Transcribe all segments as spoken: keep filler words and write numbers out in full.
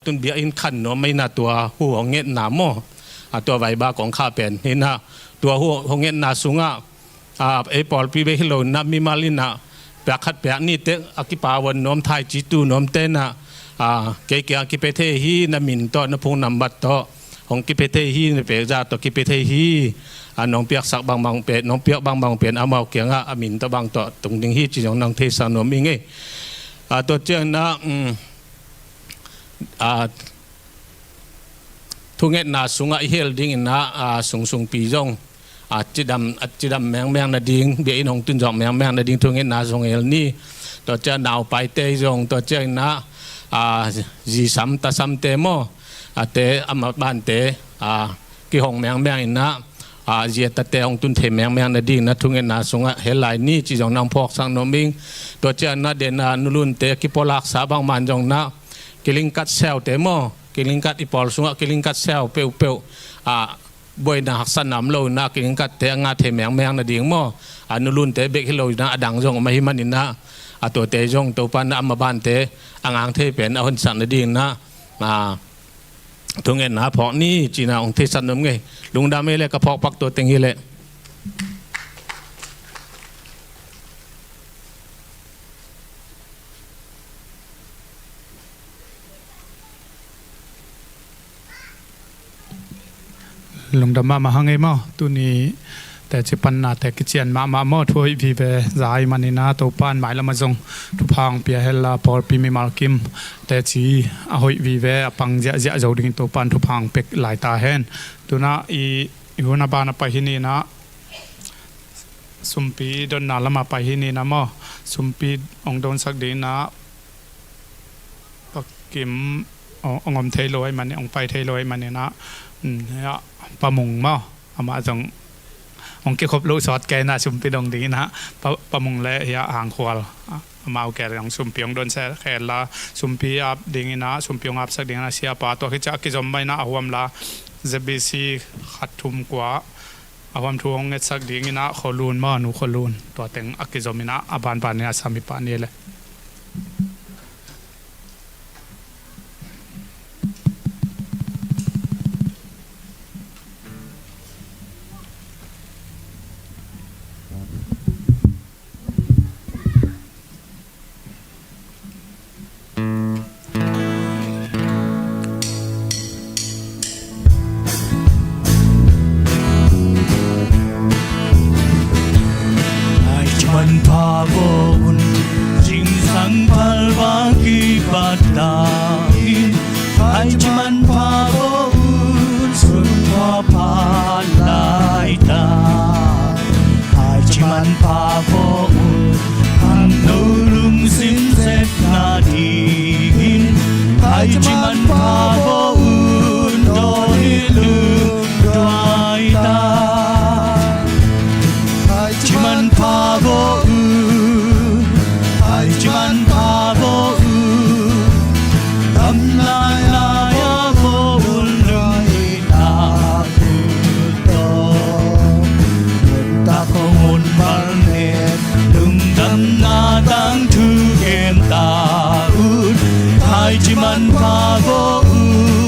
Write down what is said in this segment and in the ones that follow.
Tun biakinn khan nuam mah inah tua hu hong ngetna maw, a tua Viber kong khah pen inah tua hu hong ngetna sungah, a, ei pawlpi bek hi lo inah mimal inah piak khat piak nih tek a kipawan nuam thai ci tu nuam tenah, a, kei kiang kipia thei hi, na min tawh na phone number tawh hong kipia thei hi, na pek zah tawh kipia thei hi. A, nong piaksak bangbang pen, nong piak bangbang pen amau kiangah a min tawh bang tawh tung ding hi ci zong nong theisak nuam ing ei. A, tua ciang inah, um, a, thungetna sungah i hel ding inah, a, sungsungpi zong, a, cidam, a, cidam mengmeng nading, biakinn hong tun zawh mengmeng nading thungetna sung hel ni. Tua ciang naupaite zong, tua ciang inah, a, zisam tasamte maw, a, te a mabante, a, kihong mengmeng inah, a, zi a tate hong tun thei mengmeng nading inah thungetna sungah hel lai ni ci zong nang phawksak nuam ing. Tua ciang inah den a nulunte kipolaksa bangman zong inah kilingkat seute maw, kilingkat i pawl sungah kilingkat seu peuhpeuh, a, buaina haksatna om lo inah kilingkatte a ngah thei mengmeng nading maw, a, nulunte bek hi lo inah a dang zong om ahih man inah, a, tuate zong Topa inah a mabante a ngang thei pen a honsak nading inah, a, thungetna phawk ni ci inah hong theisak nuam ing ei. Lungdam ei le ka phawk pak tua teng hi leh. Lungdam mahmah hang ei maw, tuni teci panna te kician mahmah maw, thu hoih vive za ahih man inah Topa in mailam ah zong thupha hong pia hen la, pawlpi mimal kim teci a hoih vive a pang ziahziah zo dingin Topa in thupha hong pia lai ta hen. Tunah i, i hun a ban a pai hi ni inah, sumpi donna lamah pai hi ni inah maw, sumpi hong donsak ding inah Pa Kim hong, hong om thei lo ahih man, hong pai thei lo ahih man inah, um, hiah Pa Mung maw, amah zong hong kikhop loh sawt kei inah sumpi dong ding inah Pa, Pa Mung le hiah Hang Khual, a, amau kei zong sumpi hong donsak hen la, sumpi ap ding inah, sumpi hong apsak ding inah siapa, tua khit ciang a kizom mah inah a huam la Z B C khat thum kua a huam thu hong ngetsak ding inah Khua Lun maw, Nu Khua Lun, tua teng a kizom inah a banban inah sam hi pah ni le. Thaici manpha vawh un, zingsang phalvang kipat ta in. Thaici manpha vawh un, sun khua phat lai ta. Thaici manpha vawh un, khangno lungsim sepna dingin. Thaici manpha vawh un, dawn i lungduai ta. Thaici manpha vawh un, thaici manpha vawh un, damna lai-a vawh un, lungduai ta. Nuntak hong hun bal met, lungdamna tangthu gen ta un. Thaici manpha vawh un,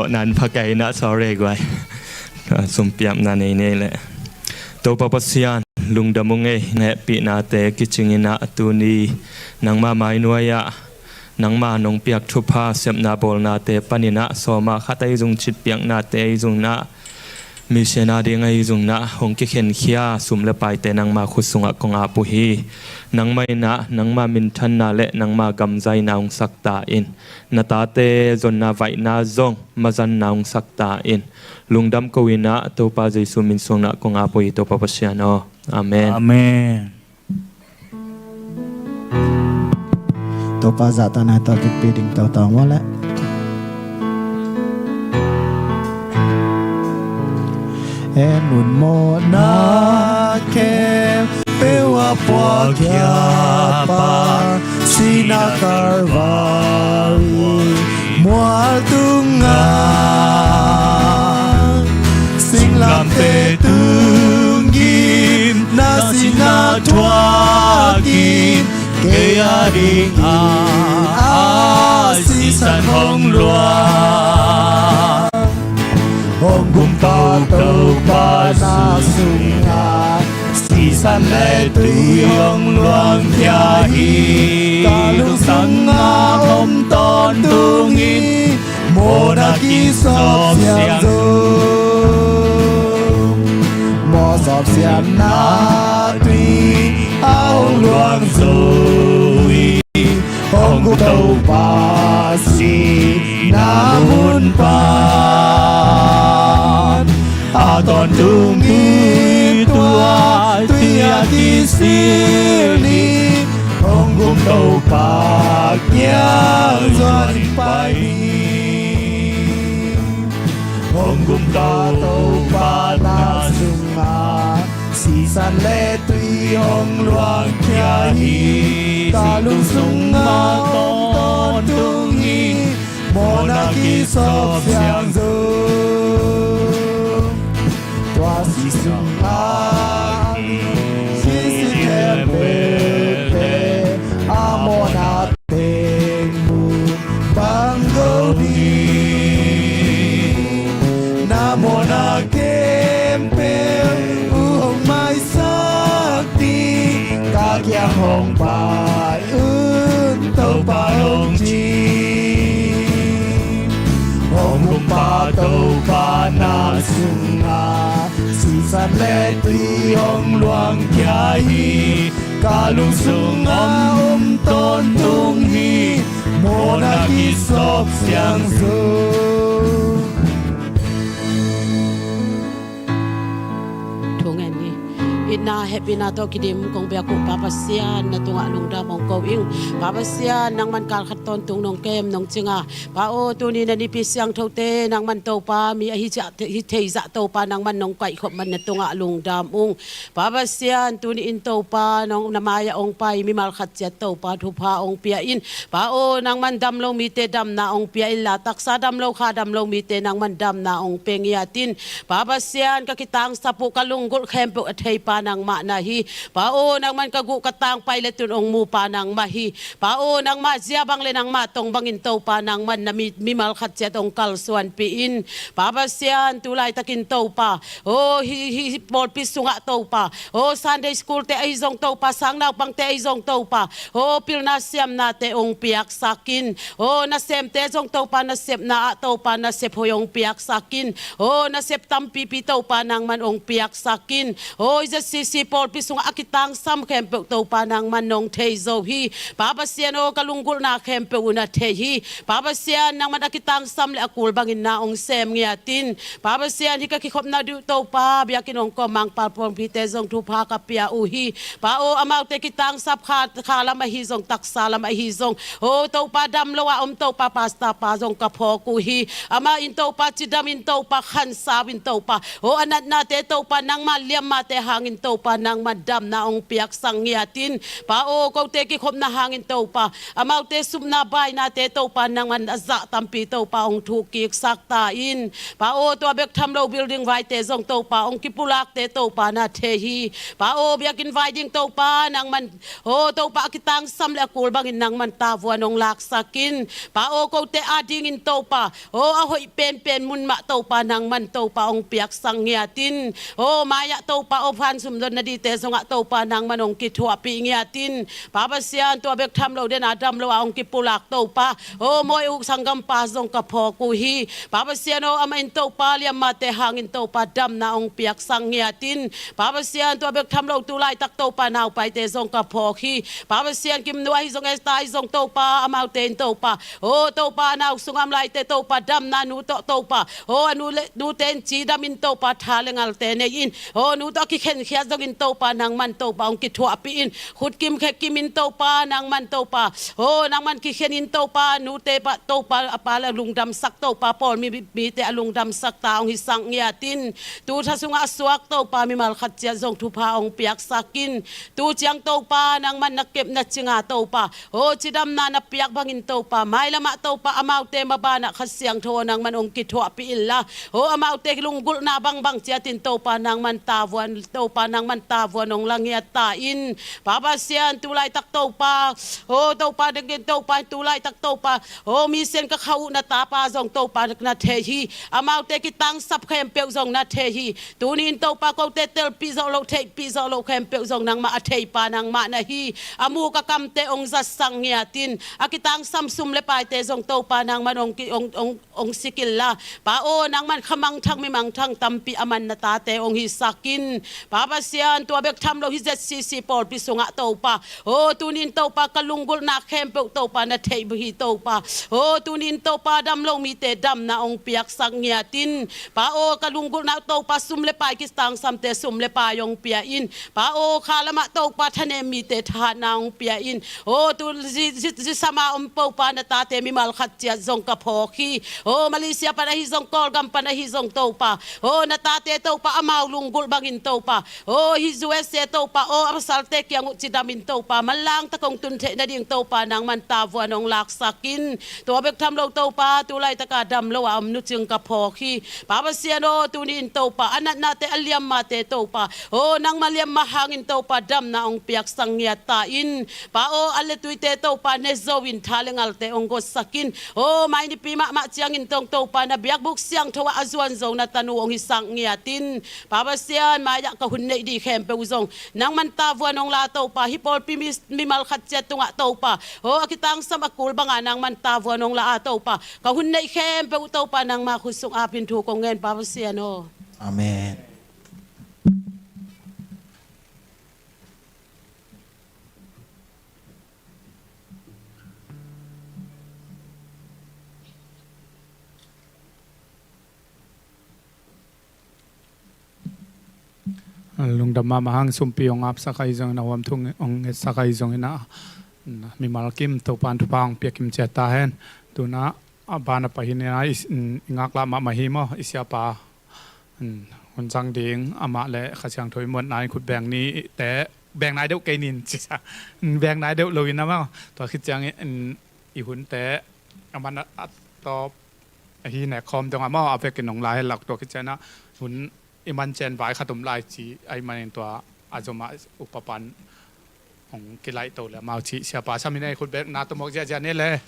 Nan pha kei na, sorry guai. Sumpiapna nei nei leh. Topa Pasian, lungdam ung ei, na hehpihnate kicing in ah tuni nangma mainuai ah nangma nong piak thupha sepna bawlnate panin ah sawma khat ahi zong citpiaknate ahi zong nah, mission a ding ahi zong nah hong kikhenkhia sum le paite nangma khut sungah kong ap uh hi. Nangmah in ah nangma minthanna le nangma gamzaina hong sak ta in, na tate zonna vaihna zong mazanna hong sak ta in. Lungdam ko in ah Topa Jesu min suang nah kong ap uh hi, Topa Pasian aw. Amen. Amen. Topa zahtakna tawh kikpi ding tawh tawng maw leh. En un maw na khempeuh a puakkhiat pa, sihna Kalvari mual tungah, singlamteh tung kim na sihna thuak in, kei a ding a sisan hong luang. Hong kumta Topa na sungah, sisan le tui hong luangkhia hi. Ka lungsung ah om tawntung hi, mawhna kisawp siang zo. Mawhsawp siamna tui a hong luang zo hi. Hong kum Topa sihna mun pan a tawntung hi, tua tui a kisil hi. Hong kum Topa kiang zuan pai hi. Hong kumta Topa na sungah, sisan le tui hong luangkhia hi. Ka lungsung ah om tawntung hi, mawhna kisawp siang zo. Tua sih sungah, sih sih khempeuhte a mawhna teng mu bang zo ding. Na mawhna khempeuh uh hong maisak ding, ka kiang hong pai un, Topa hong ci. Hong kumpa Topa na sungah, sisan le tui hong luangkhia hi. Ka lungsung ah om tawntung hi, mawhna kisawp siang zo. Thu ngen ni. Itna hehpihna tawh kidim kong biak uh Pa Pasian, na tungah lungdam hong ko ing. Pa Pasian, nangman kalkhat tawntung nong kem nong cing a, Pa aw, tuni na nipi siangthote nangman Topa, mi ahi ciah, hi thei zah Topa nangman nong kaihkhop man na tungah lungdam ung. Pa Pasian, tuni in Topa, nong na mai-ah hong pai mimal khat ciat Topa thupha hong pia in. Pa aw, nangman dam lo mite damna hong pia inla, taksa dam lo, kha dam lo mite nangman damna hong pia ngiat in. Pa Pasian, ka kitangsap uh, ka lunggulh khempeuh a theipa nangmah na hi. Pa aw, nangman ka guh ka tang pai le tun hong mupa nangmah hi. Pa aw, nangmah zia bang le nangmah tong bangin Topa nangman na mi, mimal khat ciat hong kalsuanpih in. Pa Pasian, tu laitakin Topa, aw, hi, hi, hi pawlpi sungah Topa, aw, Sunday school te ahi zong Topa, sang naupangte ahi zong Topa, aw, pilna siamnate hong piaksak in. Aw, nasemte zong Topa, nasepna ah Topa, nasep hoih hong piaksak in. Aw, nasep tampipi Topa, nangman hong piaksak in. Aw, ZCC pawlpi sungah a kitangsam khempeuh Topa, nangman nong thei zo hi. Pa Pasian aw, ka lunggulhna khempeuh uh na thei hi. Pa Pasian, nangman a kitangsam le a kul bangin na hong sem ngiat in. Pa Pasian, hih ka kikhopna ding uh Topa, biakinn hong kawm Mangpau pawlpite zong thupha ka pia uh hi. Pa aw, amaute kitangsap kha, kha lam ahi zong, taksa lam ahi zong, aw, Topa, dam lo a om Topa, pastor pa zong ka phawk uh hi. Amah in Topa, cidam in Topa, khansau in Topa, aw, a natnate Topa, nangma liammate hangin Topa nangman damna hong piaksak ngiat in. Pa aw, kote kikhopna hangin Topa, amaute supna bainate Topa nangman a zah tampi Topa hong thuhkiksak ta in. Pa aw, tua bek tham lo building vaite zong Topa hong kipulakte Topa na thei hi. Pa aw, biakinn vai ding Topa nangman, aw Topa, a kitangsam le a kul bangin nangman tavuan hong laksak in. Pa aw, kote adingin Topa, aw a hoih penpen mun mah Topa nangman Topa hong piaksak ngiat in. Aw mai-ah Topa, aw phan sum dotna dingte zongah Topa nangman hong kithuahpih ngiat in. Pa Pasian, tua bek tham lo den a dam lo a hong kipulak Topa, aw mawi uh sanggampa zong ka phawk uh hi. Pa Pasian aw, amah in Topa liammate hangin Topa damna hong piaksak ngiat in. Pa Pasian, tua bek tham lo tu laitak Topa naupaite zong ka phawk hi. Pa Pasian, Kimnu ahi zong, Esther ahi zong Topa, amaute in Topa, aw Topa, a nau sungah om laite Topa damna, nu tawh Topa, aw a nu le nute in cidam in Topa, tha le ngalte nei in, aw nu tawh a kikhenkhiat zongin Topa nangman Topa hong kithuahpih in. Khutkim khekim in Topa nangman Topa, aw nangman kikhen in Topa, nute pa Topa, a pa le lungdamsak Topa, pawl mi, mite a lungdamsak ta hong hisak ngiat in. Tu tha sungah a suak Topa mimal khat ciat zong thupha hong piaksak in. Tu ciang Topa nangman na kepna cinga Topa, aw cidamna na piak bangin Topa, mailamah Topa amaute mabanah Kha Siangtho aw nangman hong kithuahpih inla, aw amaute lunggulhna bangbang ciatin Topa nangman tavuan, Topa nangman tavuan hong la ngiat ta in. Pa Pasian, tu laitak Topa, aw Topa dingin Topa, tu laitak Topa, aw mission ka khauh na tapa zong Topa na thei hi. Amaute kitangsap khempeuh zong na thei hi. Tuni in Topa, kote telpih zawh loh, theihpih zawh loh khempeuh zong nangmah a theipa nangmah na hi. A muk a kamte hong zatsak ngiat in. A kitangsam sum le paite zong Topa nangman hong ki, hong, hong, hong sik inla, Pa aw nangman kha mangthang mi mangthang tampi a man na tate hong hisak in. Pa Pasian, tua bek tham lo hih Z C C pawlpi sungah Topa, aw tuni in Topa ka lunggulhna khempeuh Topa na theih uh hi Topa. Aw tuni in Topa dam lo mite damna hong piaksak ngiat in. Pa aw, ka lunggulhna Topa, sum le pai kitangsamte sum le pai hong pia in. Pa aw, kha lamah Topa thanem mite thahatna hong pia in. Aw tu zi, zi, zi sama om Topa, na tate mimal khat ciat zong ka phawk hi. Aw Malaysia pan ahi zong, Kawlgam pan ahi zong Topa, aw na tate Topa amau lunggulh bangin Topa, aw hih U S A Topa, aw a pasalte kiang uh cidamin Topa manlang tak hong tun theih nading Topa nangman tavuan hong laksak in. Tua bek tham lo Topa, tu laitaka dam lo a om nu cing ka phawk hi. Pa Pasian aw, tuni in Topa a natnate a liammate Topa, aw nangma liamma hangin Topa damna hong piaksak ngiat ta in. Pa aw a letuite Topa ne zo in tha le ngalte hong gotsak in. Aw mai nipi mahmah ciangin tong Topa na biakbuk siangtho ah a zuan zo na tanu hong hisak ngiat in. Pa Pasian, mai-ah ka hun neih dih khempeuh zong nangman tavuan hong la Topa, hih pawlpi mi, mimal khat ciat tungah Topa, aw a kitangsam a kul banga nangman tavuan hong la a Topa, ka hun neih khempeuh Topa nangma khut sung apin thu kong ngen Pa Pasian aw. Amen. Lungdam mahmah hang, sumpi hong apsak ahi zongin a, huam thu hong ngetsak ahi zongin a, mimal kim Topa'n thupha hong pia kim ciat ta hen. Tuna a ban a pai hi nena i, i ngaklah mahmah hi maw, i siapa hun zang ding amah le Kha Siangtho i muanna in khut beng ni te, beng nai deuh kei nin cisa, beng nai deuh loin amah tua khit ciangin i hunte a man a tawp ahi nek khawm dong amah a vekin hong lai lak tua khit ciangin a hun i man cen vai khat om lai ci ahi manin tua a zomah upa pan hong kilaih to le amau cih siapa sam hi nei khut beng na tawmawk ziahziah ni le.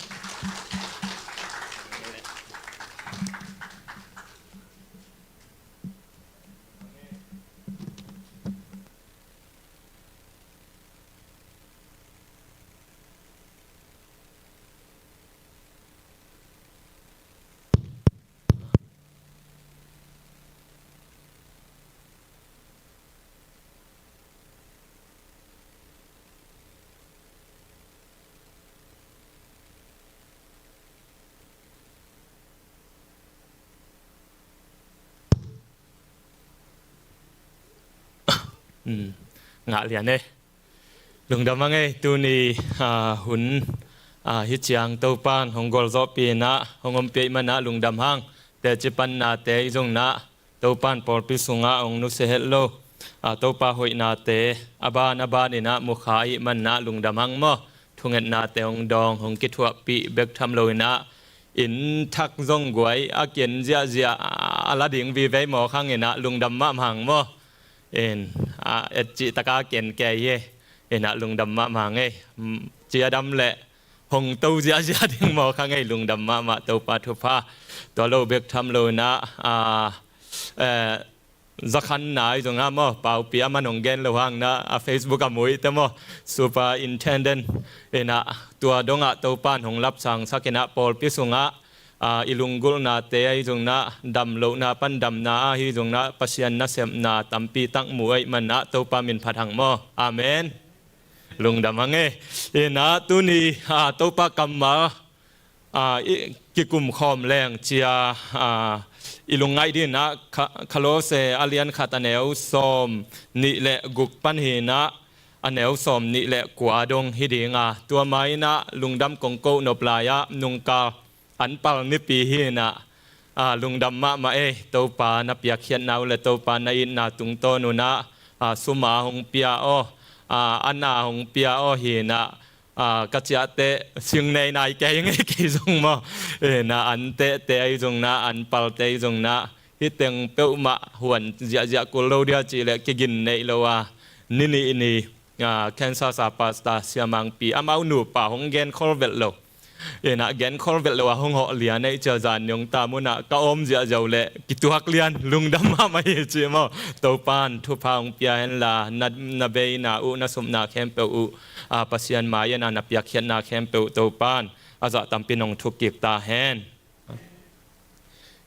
Ngah lian e. Lungdam a ngei, tuni hun hi ciang Topa'n hong gualzawhpih inah hong ompih manah lungdam hang. Teci pan nate i zong nah Topa'n pawlpi sungah hong nusia het lo. a, Topa hoihnate a ban a ban inah mukha ih manah lungdam hang maw. Thungetnate hong dawng, hong kithuahpih bek tham lo inah inn thak zong guai a ken ziahziah a la ding vivei mawk hang inah lungdam mahmah hang maw. In, a, et cih taka ken kei hi. Inah lungdam mahmah hang ei. Cia dam leh hong to ziahziah ding mawk hang ei, lungdam mahmah, Topa thupha. Tua lo bek tham lo inah, a, eh, zakhanna ahi zongah maw, paupi a man hong gen lo hang inah, a, Facebook a muhte maw, superintendent inah tua dongah Topa in hong lapsangsak inah pawlpi sungah, a, i lunggulhnate ahi zongah, damlohna pan damna ahi zongah, Pasian nasepna tampi tak mu ahih manah Topa min phat hang maw. Amen. Lungdam hang ei. Inah tuni, a, Topa kammal, a, i kikumkhawm leng cia, a, i lungngaih dinah Ka-, Kolose a lian khat a neu sawm nih le guk pan hinah a neu sawm nih le kua dong hi dinga, tua ma inah lungdam kong koh nop lai-ah nungkal an pal nipi hinah, a, lungdam mahmah ei. Topa na piakkhiatna uh le Topa na itna tungtawn unah, a, suma hong pia aw, a, ana hong pia aw hinah, a, ka ciahte sing nei nai kei ngei kei zong maw. Inah an tehte ahi zongah, an palte ahi zongah, hih teng peuhmah huan ziahziah kul lo dia cih leh kigin neih lo a, ni nih ni, a, Kansas a pastor siamangpi amau nupa hong genkhol velh lo. Inah genkhol velh lo a hong hawh lian ei cia zan niong ta munah ka om ziahziah uh leh kituak lian, lungdam mahmah hi ci maw. Topa in thupha hong pia henla, na, na beina uh, na supna khempeuh uh, a, Pasian mai-ah na piakkhiatna khempeuh Topa in a zah tampi nong thuk kik ta hen.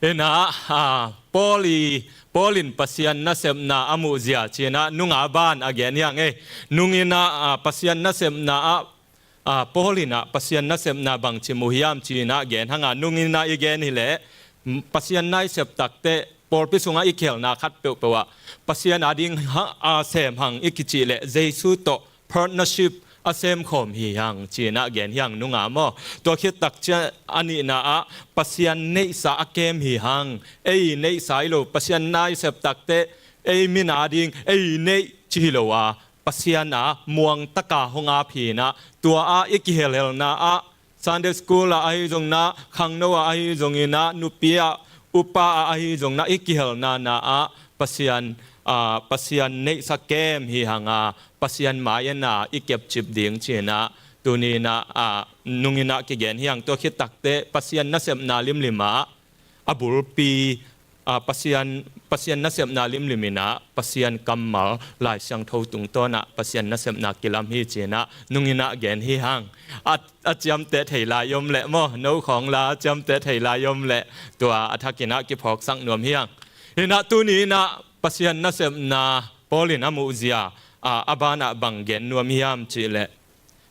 Inah, a, Paul i, Paul in Pasian nasepna a muhzia cinah nunga ban a gen hiang ei. Nung inah, a, Pasian nasepna ah, a, Paul inah Pasian nasepna bangci mu hiam cinah gen hanga, nung inah i gen hileh, m, Pasian nasep takteh pawlpi sungah i khelna khat peuhpeuh ah Pasian ading ha, a, sem hang i kicih leh Jesu tawh partnership a semkhawm hi hang cinah gen hiang nunga maw. Tua khit tak cia a nihna ah Pasian neihsa a kem hi hang. Ei neihsa hi lo, Pasian nasep takteh ei min ading ei neih ci hi lo a, Pasian a muangtaka hong ap hinah, tua ah i kihelhelna ah, Sunday school ah ahi zongah, khangno ah ahi zonginah, nupi ah, upa ah ahi zongah, i kihelna na ah Pasian, a, Pasian neihsa kem hi hanga, Pasian mai-ah na i kepcip ding cinah, tuninah, a, nunginah kigen hiang. Tua khit takteh Pasian nasepna limlim ah a bulpi, a, Pasian, Pasian nasepna limlim inah Pasian kammal Lai Siangtho tungtawnah Pasian nasepna kilam hi cinah nunginah gen hi hang. A, a ciamteh thei lai om leh maw, no khawng la a ciamteh thei lai om leh tua a thakinah kiphawksak nuam hiang. Inah tuninah Pasian nasepna Paul in a muhzia, a, a banah bang gen nuam hiam cih leh,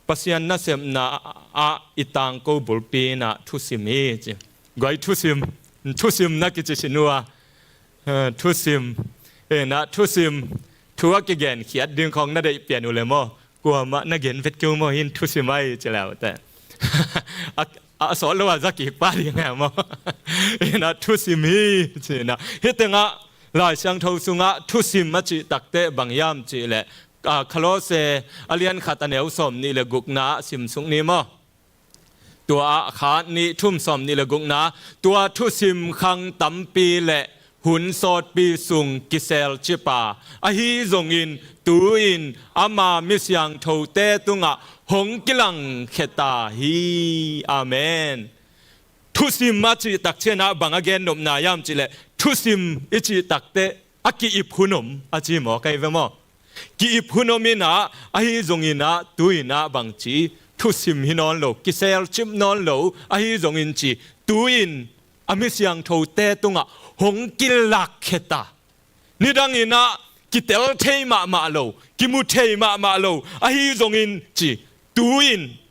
Pasian nasepna ah i tangko bulpi inah thusim hi ci. Guai thusim, thusim na kici sin uh a. Eh, thusim, inah thusim, thu a kigenkhiat ding khawng na deih pian uh le maw. Kuamah na gen vet keu maw, hih in thusim ahi ci leuteh. A, a sawt lo a za kik pah ding a maw. Inah thusim hi cinah. Hih tengah Lai Siangtho sungah thusim a cih takteh bang hiam cih leh, a, Kolose a lian khat a neu sawm nih le gukna ah simsuk ni maw. Tua ah khat nih thum sawm nih le gukna, tua thusim khang tampi le hun sawtpi sung kiselcip a, ahi zongin tu-in ama mi siangthote tungah hong kilangkhia ta hi. Amen. Thusim a cih tak cianah bang a gen nopna hiam cih leh, thusim i cih takteh a ki-ip hun om a ci maw, kei ve maw? Ki-ip hun om inah, ahi zonginah, tu-inah bangci thusim hi nawn lo, kiselcip nawn lo, ahi zongin ci, tu-in a mi siangthote tungah hong kilakkhia ta. Nidanginah kitel thei mahmah lo, kimu thei mahmah lo, ahi zongin ci, tu-in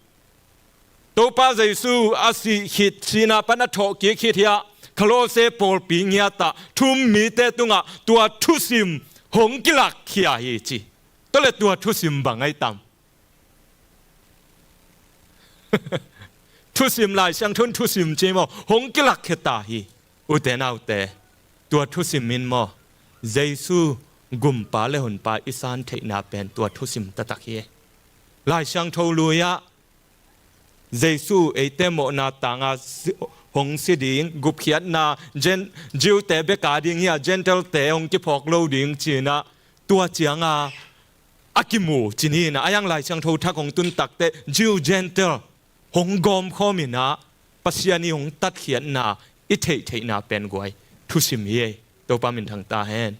Topa Jesu a sih khit, sihna pan a thawhkik khit hiah Kolose pawlpi ngiatah thu-um mite tungah tua thusim hong kilakkhia hi ci. Tua le tua thusim bang ahi tam? Thusim, Lai Siangtho in thusim ci maw, hong kilakkhia ta hi. Ute naute, tua thusim in maw, Jesu Gumpa le Honpa i san theihna pen tua thusim taktak hi. Lai Siangtho lui-ah Jesu eite mawhna tanga si, hong si ding, gupkhiatna, Gen-, Jew-te beka ding hi a, Gentile-te hong kiphawk lo ding ci-in ah, tua cianga a kimu ci ni in ah, a yang Lai Siangtho thak hong tun takteh Jew Gentile hong gawmkhawm in ah, Pasian i hong tatkhiatna i theihtheihna pen guai thusim hi ei. Topa minthang ta hen.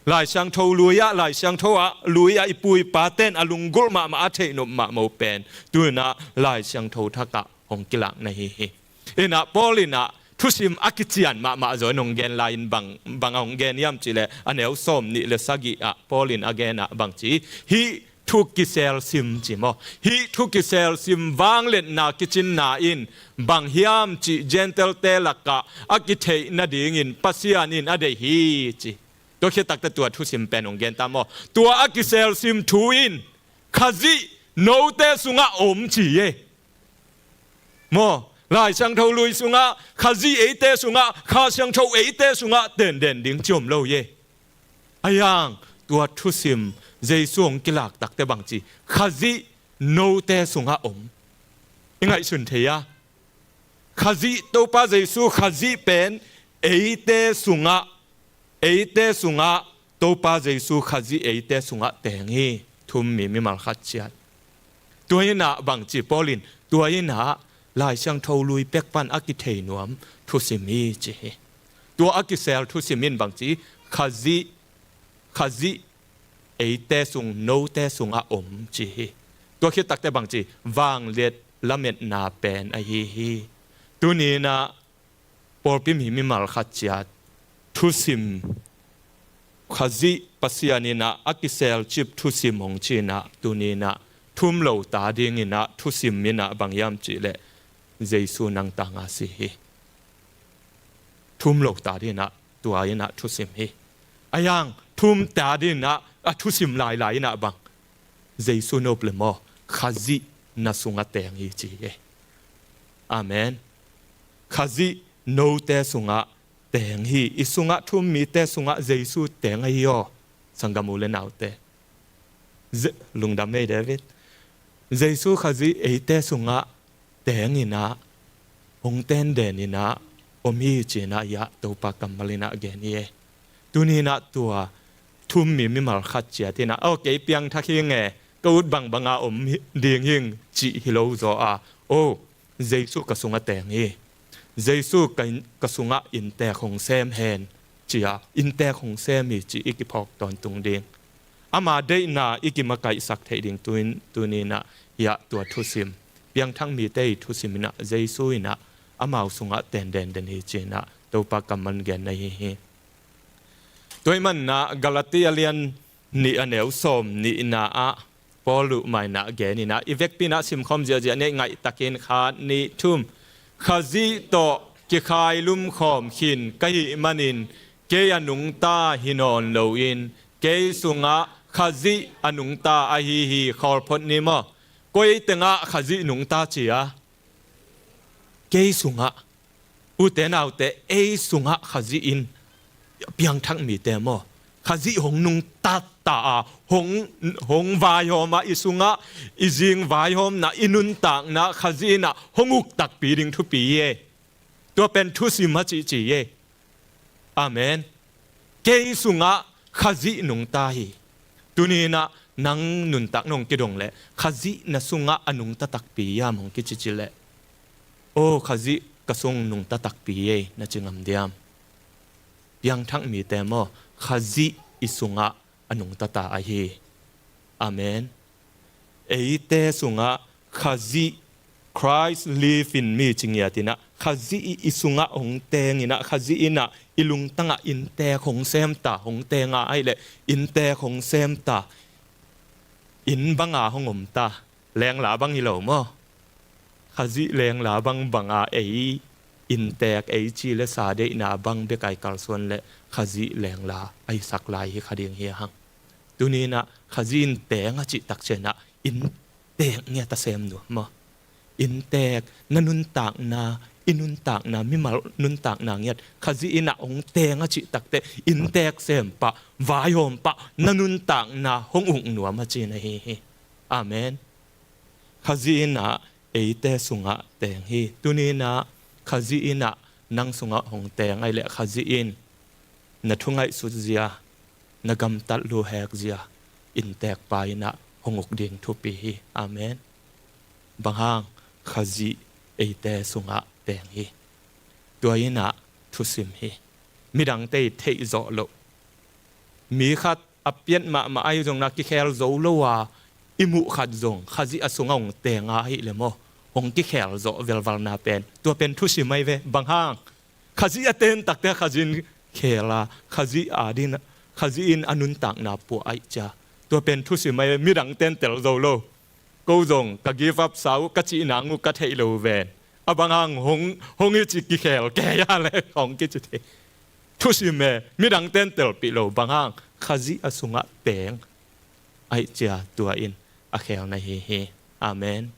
Lai Siangtho lui-ah, Lai Siangtho ah lui-ah i pu i paten a lunggulh mahmah a theihnop mahmah uh pen tu-in ah Lai Siangtho thakah hong kilakna hi hi. In ah Paul in ah thusim a kician mahmah zaw in hong gen lai-in bang, bang a hong gen hiam cih leh, a neu sawm nih le sagih ah Paul in a gen ah bang ci, hih thu kisel sim ci maw? Hih thu kisel sim vangliatna kicinna in bang hiam cih Gentile-te lakah a kitheih nadingin Pasian in a deih hi ci. Tua khit takteh tua thusim pen hong gen ta maw? Tua a kisel sim thu in Khazih note sungah om ci ei. Maw, Lai Siangtho lui sungah Khazih eite sungah, Kha Siangtho eite sungah tenden ding ci om lo ei. A yang tua thusim Jesu hong kilak takteh bang ci, Khazih note sungah om. I ngaihsun thei a, Khazih, Topa Jesu Khazih pen eite sungah, eite sungah Topa Jesu Khazih eite sungah teng hi, thu-um mi mimal khat ciat. Tua in ah bang ci Paul in, tua in ah Lai Siangtho lui pek pan a kithei nuam thusim hi ci hi. Tua a kisel thusim in bang ci, Khazih, Khazih eite sung, note sungah om ci hi. Tua khit takteh bang ci, vangliat lametna pen ahi hi. Tuni in ah pawlpi mi mimal khat ciat thusim, Khazih Pasian in ah a kiselcip thusim hong ci in ah, tuni in ah thu-um lo ta ding in ah thusim in ah bang hiam cih leh, Jesu nang tanga si hi. Thu-um lo ta ding in ah tua in ah thusim hi. A yang thu-um ta ding in ah a thusim lailai in ah bang, Jesu nop le maw, Khazih na sungah teng hi ci hi. Amen. Khazih note sungah teng hi. I sungah thu-um mite sungah Jesu teng ahi aw. Sanggam u le naute, Je-, lungdam ei David. Jesu Khazih eite sungah teng in ah, hong tenden in ah om hi ci in ah, hiah Topa kammal in ah gen hi ei. Tuni in ah tua thu-um mi mimal khat ciat in ah, aw, kei piangthak hi ing e, ka ut bangbang a om hi, ding hi ing cih hi lo zaw a, aw, Jesu ka sungah teng hi. Jesu ka in, ka sungah inntek hong sem hen ci a, inntek hong sem hi cih i kiphawk tawntung ding. Ama deihna i kimakaihsak theih ding tu-in, tuni in ah hiah tua thusim, piangthak mite i thusim in ah, Jesu in ah amau sungah tenden den hi ci in ah Topa kammal genna hi hi. Tua ahih manin ah Galati a lian nih a neu sawm nihna ah Paul uh mah in ah gen in ah, i vekpi in ah simkhawm ziahziah ni, ngaihtakin khat, nih, thum. Khazih tawh kikhailum khawm khin ka hih manin kei a nungta hi nawn loin, kei sungah Khazih a nungta ahi hi. Khawl phot ni maw. Koi tengah Khazih nungta ci a? Kei sungah. Ute naute, ei sungah Khazih in, piangthak mite maw, Khazih hong nungta ta a, hong, hong vaihawm a, i sungah i zing vaihawmna, i nuntakna Khazih in ah hong uk takpi ding thupi hi ei. Tua pen thusim a cihcih hi ei. Amen. Kei sungah Khazih nungta hi. Tuni in ah nang nuntak nong kidong leh, Khazih na sungah a nungta takpi hiam hong kicici leh, aw, Khazih ka sung nungta takpi hi ei, na ci ngam diam? Piangthak mite maw, Khazih i sungah a nungta ta ahi. Amen. Eite sungah Khazih, Christ live in me ci ngiat in ah, Khazih i, i sungah hong teng in ah, Khazih in ah i lungtangah inntek hong sem ta, hong teng a, ahih leh inntek hong sem ta. Inn banga hong om ta, lengla bang hi lo maw. Khazih lengla bangbanga ei inntek, ei ci le sa deihna bang bek a i kalsuan leh Khazih lengla a hisak lai hi kha ding hi hang. Tuni in ah Khazih in teng a cih tak ciangin ah inntek ngiat a sem nuam maw. Inntek, na nuntakna i nuntakna, mimal nuntakna ngiat Khazih in ah hong teng a cih takteh, inntek sem pah, vaihawm pah, na nuntakna hong uk nuam a cihna hi hi. Amen. Khazih in ah eite sungah teng hi. Tuni in ah Khazih in ah nang sungah hong teng ahih leh Khazih in na thu ngaihsut zia, na gamtat luhek zia inntek pa in ah hong uk ding thupi hi. Amen. Bang hang? Khazih eite sungah teng hi. Tua in ah thusim hi. Midangte i theih zawh loh, mi khat a piat mahmah ahi zong na kikhel zo lo a i muh khat zong Khazih a sungah hong teng ahih leh maw, hong kikhel zawh velvalna pen, tua pen thusim ahi ve. Bang hang? Khazih a ten takte Khazih in khel a, Khazih adin, Khazih in a nuntakna puah ahih ciang, tua pen thusim ahi ve. Midangte in tel zo lo, ko zong ka give up sa uh, ka cih nang uh ka theih lo ven. A bang hang? Hong, hong hi ci, kikhel kei a leh hong kici thei. Thusim e, midangte in telpih lo, bang hang? Khazih a sungah teng ahih ciang tua in a khelna hi hi. Amen.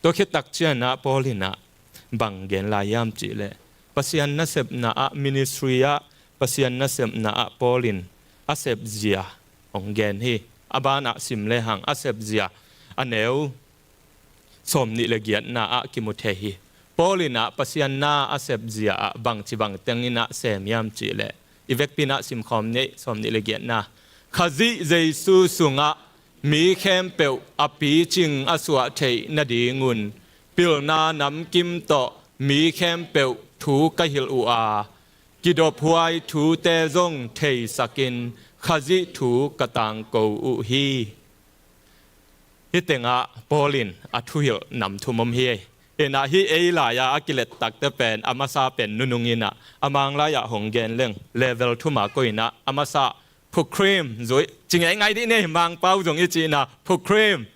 Tua khit tak ciangin ah Paul in ah bang gen lai hiam cih leh, Pasian nasepna ah, ministry ah Pasian nasepna ah Paul in a sepzia hong gen hi. A ban ah sim lehang a sepzia, a neu sawmnih le giatna ah kimu thei hi. Paul in ah Pasian na a sepzia ah bangci bangteng in ah sem hiam cih leh, i vekpi in ah simkhawm ni, sawmnih le giatna. Khazih Jesu sungah mi khempeuh a picing a suah theih nadingun pilna namkim tawh mi khempeuh thu ka hilh uh a, kidophuai thute zong theisakin Khazih thu ka tangko uh hi. Hih tengah Paul in a thuhilh nam thum om hi. Inah hih ei lai-ah a kilet takte pen a masa pen nunung inah, a Mang lai-ah hong gen leng level thum a koih inah, a masa phukhrim, zui ci ngeingai dih ni, Mangpau zong i cihna phukhrim,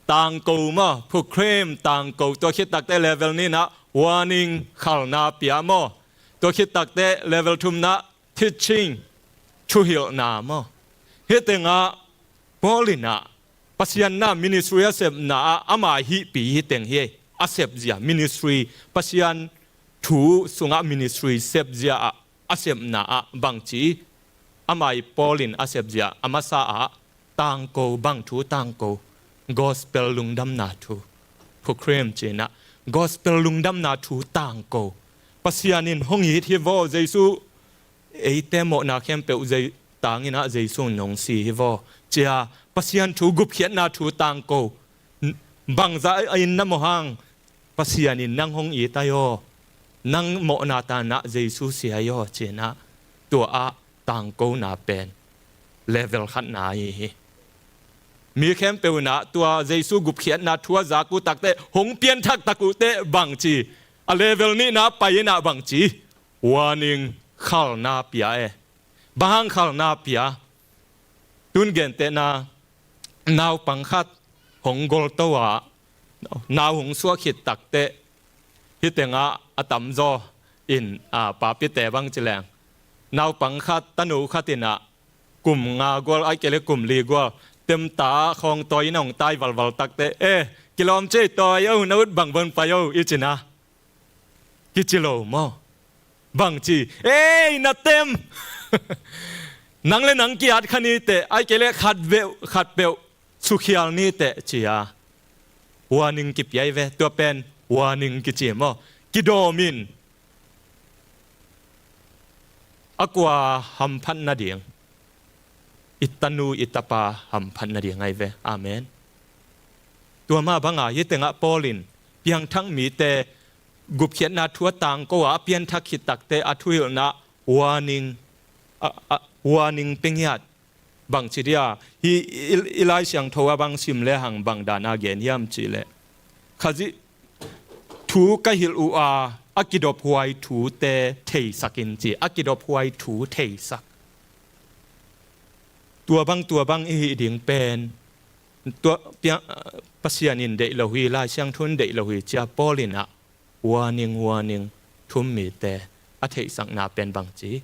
tangko maw, phukhrim, tangko. Tua khit takte level nihna warning, khalna pia maw. Tua khit takte level thumna teaching, thuhilhna maw. Hih tengah Paul inah Pasian na ministry a sepna ah ama hihpi hih teng hi. A sepzia ministry, Pasian thu sungah ministry sepzia ah a sepna ah bangci, ama i Paul in a sepzia a masa ah tangko, bang thu tangko? Gospel lungdamna thu. Phukhrim cinah gospel lungdamna thu tangko. Pasian in hong it hi vaw, Jesu eite mawhna khempeuh zei-, tang inah Jesu in hong si hi vaw, cia Pasian thu gupkhiatna thu tangko. Bangzah a in na mawh hang, Pasian in nang hong it ai aw, nang mawhna tanah Jesu si ai aw, cinah tua ah tangkona pen level khatna ahi hi. Mi khempeuh inah tua Jesu gupkhiatna thu a zak uh takte, hong pianthak tak uh teh bangci, a level nihna pai inah bangci, warning, khalna pia e. Bang hang khalna pia? Tun gentehna, naupang khat hong golto a, nau hong suah khit takteh, hih tengah a tamzaw in, a, papite bang ci leng, naupang khat, tanu khat inah kum nga gual, ai kei le kum li gual, temta khawng tawi in hong tai valval takteh, e, kilawm cei tawi o, na ut bang von pai o, i cina. Kici lo maw? Bangci, ei, na tem. Nang le nang ki-at kha ni teh, ai kei le khat veuh, khat peuh sukhial ni teh, cia warning kipia hi ve. Tua pen warning kici maw. Kidawm in, a kua hamphat nading? I tanu i tapa hamphat nading ahi ve. Amen. Tua mah banga hih tengah Paul in piangthak mite gupkhiatna thu a tangko a, a pianthak khit takteh a thuhilhna warning, a, a, warning pia ngiat. Bangci dia, hih i, i Lai Siangtho a bang sim lehang bang dana gen hiam cih leh, Khazih thu ka hilh uh a, a kidophuai thute theisak in ci, a kidophuai thu theisak. Tua bang, tua bang i hih ding pen, tua pia-, Pasian in deih lo hi, Lai Siangtho in deih lo hi, cia Paul inah warning, warning, thum mite a theihsakna pen bangci?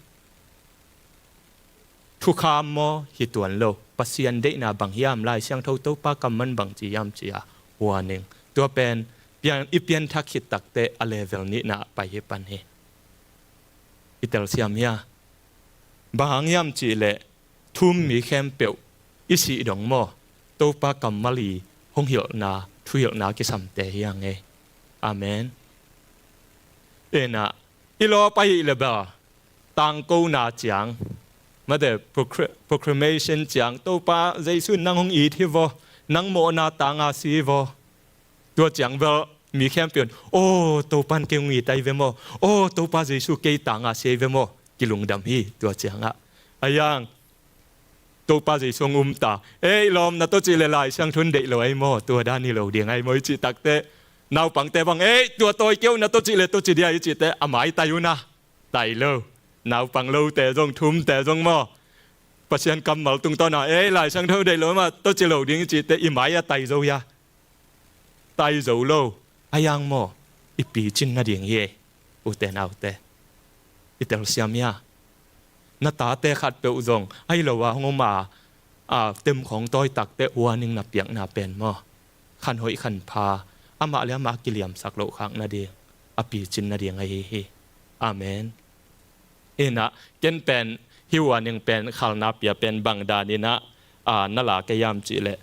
Thukham maw, hi tuan lo. Pasian deihna bang hiam, Lai Siangtho Topa kammal bangci hiam cia warning. Tua pen pian, i pianthak khit takteh a level nihna ah pai hi pan hi. I telsiam hia? Bang hang hiam cihleh thu-um mi khempeuh i sih dong maw, Topa kammal i hong hilhna, thuhilhna kisamte hi hang ei. Amen. Inah, i lawp ahih leh bel tangkona ciang, mate, procl-, proclamation ciang, Topa Jesu in nang hong it hi vaw, nang mawhna tanga si hi vaw. Tua ciang bel mi khempeuh in, "Aw, Topa in kei hong it ahi ve maw? Aw, Topa Jesu kei tanga si ahi ve maw?" Kilungdam hi tua ciangah. Ahi hang Topa Jesu hong um ta. "Ei lawm, na tawh cih leh Lai Siangtho in deih lo ahi maw? Tua dan hi lo ding ahi maw?" i cih takteh, naupangte bang, "Ei, tua tawi kei uh, na tawh cih leh tua ci dia," i cih teh, a maitai un a. Tai lo. Naupang lote zong, thu-umte zong maw, Pasian kammal tungtawn a, "Ei, Lai Siangtho deih lo mah, tua ci lo ding," i cih teh, i mai a tai zo hia? Tai zo lo. Ahi hang maw, i picin nading hi ei, ute naute. I telsiam hia? Na tate khatpeuh zong ahi lo a hong om a, a, temkhawng tawi takteh warning na piakna pen maw, khan hoih khan pha, amah le amah kiliamsak loh khak nading, a picin nading ahi hi. Amen. Inah, ken pen hih warning pen khalna pia pen bang dan inah, a, na la kei hiam cihleh,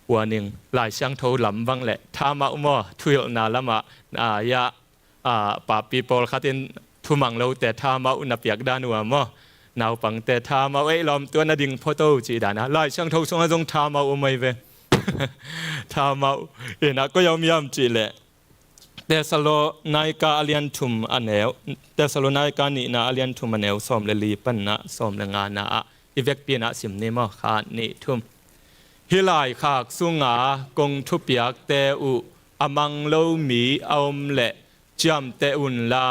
warning, Lai Siangtho lam bang leh thamauh maw, thuhilhna lamah, a, ia, a, papi pawlkhat in thumang lote thamauh na piak dan uh a maw, naupangte thamauh, "Ei lawm, tua na ding phot o," cih dan a, Lai Siangtho sungah zong thamauh om ahi ve. Thamauh. Inah, koi a om hiam cihleh, Thessalonika a lian thum a neu, Thessalonika nihna a lian thum a neu sawm le li panna sawm le ngana ah, i vekpi inah sim ni maw, khat, nih, thum. "Hih laikhak sunga kong thupiakte uh a mang lo mi a om leh ciamteh unla,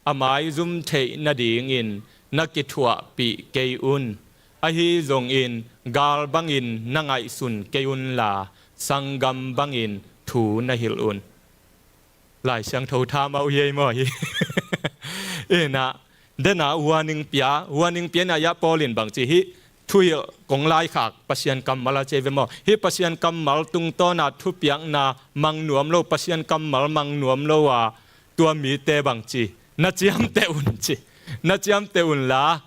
a maizum theih nadingin na kithuahpih kei un. Ahi zongin gal bangin na ngaihsun kei unla, sanggam bangin thu na hilh un." Lai Siangtho thamauh hi ei maw hi. Inah, dena warning pia, warning pia inah, ia Paul in bang ci hi, thuhilh kong laikhak Pasian kammal a ci ve maw. Hih Pasian kammal tungtawna thupiakna mang nuam lo, Pasian kammal mang nuam lo a, tua mite bang ci, "Na ciamteh un," ci. "Na ciamteh unla,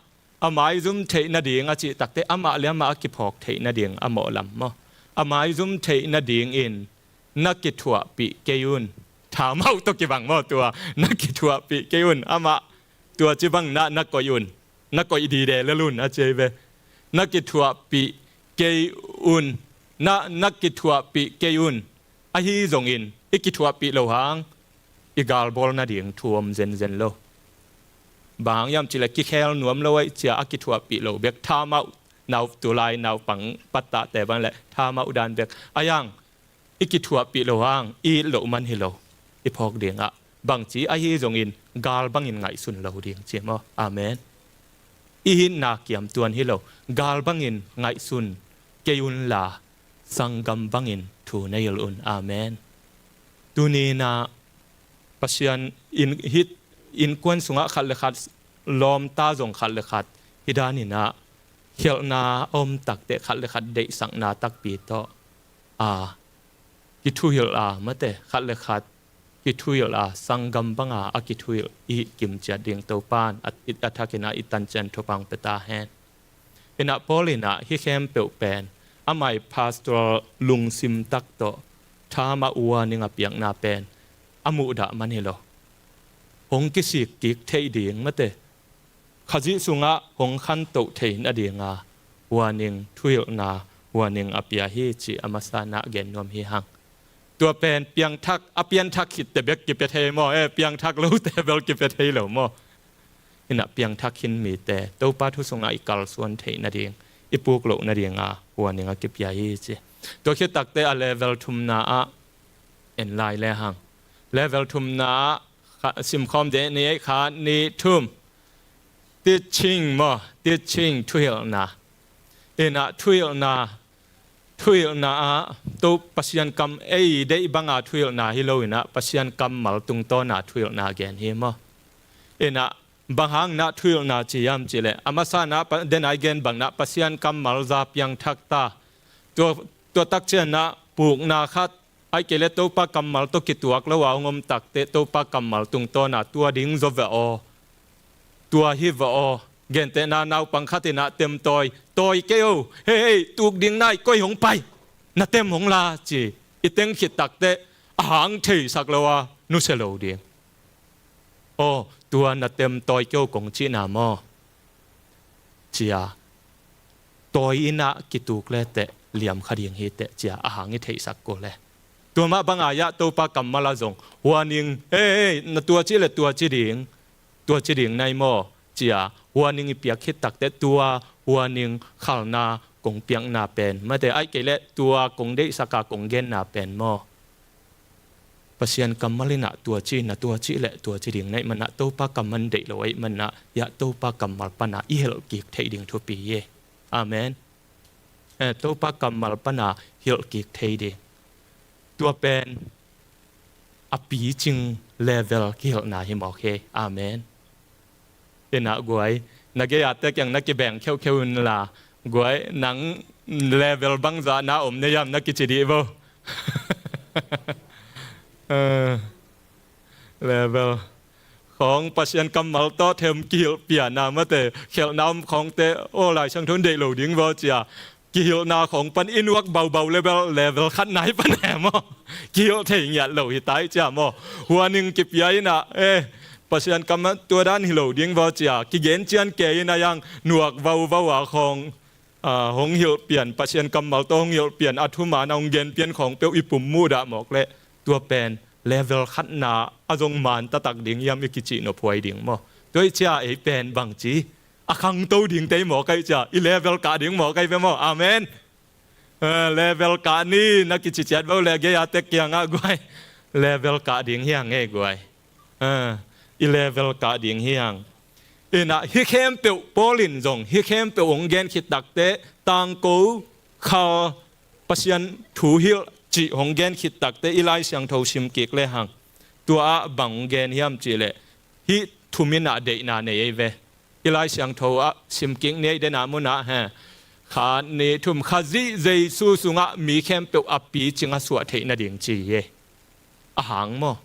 a maizum theih nading," a cih takteh, amah le amah a kiphawk theih nading a mawh lam maw, "A maizum theih nadingin na kithuahpih kei un." Thamauh tawh kibang maw tua, "Na kithuahpih kei un." Amah tua ci bang na, na koih un. "Na koih dide lel un," a ci ei ve. "Na kithuahpih kei un. Na, na kithuahpih kei un. Ahi zongin i kithuahpih loh hang i galbawl nading thu om zenzen lo." Bang hang hiam cihleh, kikhel nuam lo ahih cia a kithuahpih lo bek, thamauh, nau, tulai naupang pattahte bang leh thamauh dan bek. Ahi hang i kithuahpih loh hang i it loh man hi lo, i phawk dingah. Bangci, "Ahi zongin gal bangin ngaihsun lo ding," ci maw. Amen. I itna kiam tuan hi lo, gal bangin ngaihsun kei unla, sanggam bangin thu na hilh un. Amen. Tuni inah Pasian in, hih innkuan sungah khat le khat, lawmta zong khat le khat, hih dan inah khialhna a om takteh khat le khat deihsakna takpi tawh, a, kithuhilh a, mate, khat le khat kithuhilh a, sanggam banga a kithuhilh i hih kimciat ding Topa in a, a thakin ah i tancian thupha hong pia ta hen. Inah Paul inah hih khempeuh pen amah i pastoral lungsim tak tawh thamauh, warning a piakna pen a muhdah man hi lo. Hong kisik kik theih ding, mate, Khazih sungah hong khantoh theih nadinga warning, thuhilhna, warning a pia hi cih a masa nah gen nuam hi hang. Tua pen piangthak, a pianthak khitte bek kipia thei maw? Eh, piangthak lote bel kipia thei lo maw? Inah piangthak khin mite Topa thu sungah i kalsuan theih nading, i puk loh nadinga warning a kipia hi ci. Tua khit takteh a level thumna ah en lai le hang. Level thumna ah kha, simkhawm ding ni ei, khat, nih, thum. Teaching maw, teaching, thuhilhna. Inah thuhilhna, thuhilhna ah, Topa Pasian kam, ei deih banga thuhilhna hi lo inah, Pasian kammal tungtawna thuhilhna gen hi maw? Inah bang hang nah thuhilhna ci hiam cihleh, a masa nah pa, denai gen bang nah Pasian kammal za piangthak ta. Tua, tua takciang nah pukna khat, Ahih kei leh Topa kammal tawh kituak lo a hong om takteh Topa kammal tungtawn a tua ding zaw veh aw, tua hi veh aw. Gentehna naupang khat in ah temtawi, tawi kei o, hei, hei, tuk ding nai, koi hong pai, na tem hong la ci i teng khit takteh a hang theisak lo a nusia lo ding. Aw, tua na tem tawi kei o kong cihna maw? Cia tawi in ah kituk leteh liam kha ding hi teh cia a hang i theihsak kul e. Tua mah bang a yah Topa kammal ah zong warning, hei, hei, na tua ci le tua ci ding, tua ci ding nai maw? Cia warning i piak khit takteh tua warning khalna kong piakna pen, mate, ahih kei leh tua kong deihsak a kong genna pen maw? Pasian kammal in ah tua ci, na tua ci le tua ci ding na hih man ah Topa kammal deih lo ahih man ah yah Topa kammal pan a i hilh kik theih ding thupi hi. Amen. Eh, Topa kammal pan a hilh kik thei ding. Tua pen a picing level kihilhna hi mawk hi. Amen. Ina guai, na gei a te kiang na kibeng kheukheu in la, guai, nang level bangzah na om na hiam na kici dih vo. Eh, level khawng Pasian kammal tawh them kihilh piana mate, khelhna om khawngte, aw, Lai Siangtho in deih lo ding vo cia kihilhna khawng pan i nuak baubau level, level khatna hi pan e maw? Kihilh thei ngiat lo hi tai cia maw? Warning kipia in ah, eh, Pasian kammal tua dan hi lo ding vo cia kigen cian kei in ah yang nuak vauvau a khawng, ah, hong hilh pian, Pasian kammal tawh hong hilh pian, a thuman a hong gen pian khawng peuh i pum muhdah mawk leh tua pen level khatna a zong man taktak ding hiam i kicih nop huai ding maw? Tua hi cia ei pen bangci a khangto ding tei mawk aih cia i level kah ding mawk aih ve maw? Amen. Eh, level kah ni na kici ciat vo le gei a tek kiangah guai, level kah ding hiang e guai. Eh, i level kah ding hiang. Ina hi khempeuh Paul in zong hi khempeuh hong gen khit takteh tangko, khal, Pasian thu hilh cih hong gen khit takteh i Lai Siangtho sim kik lehang tua ah bang hong gen hiam cih leh hih thum in ah deihna nei ei ve. I Lai Siangtho ah sim kik ni ei, dena mun ah he, khat, nih, thum, Khazih Jesu sungah mi khempeuh a picing a suah theih nading ci hi. A hang maw?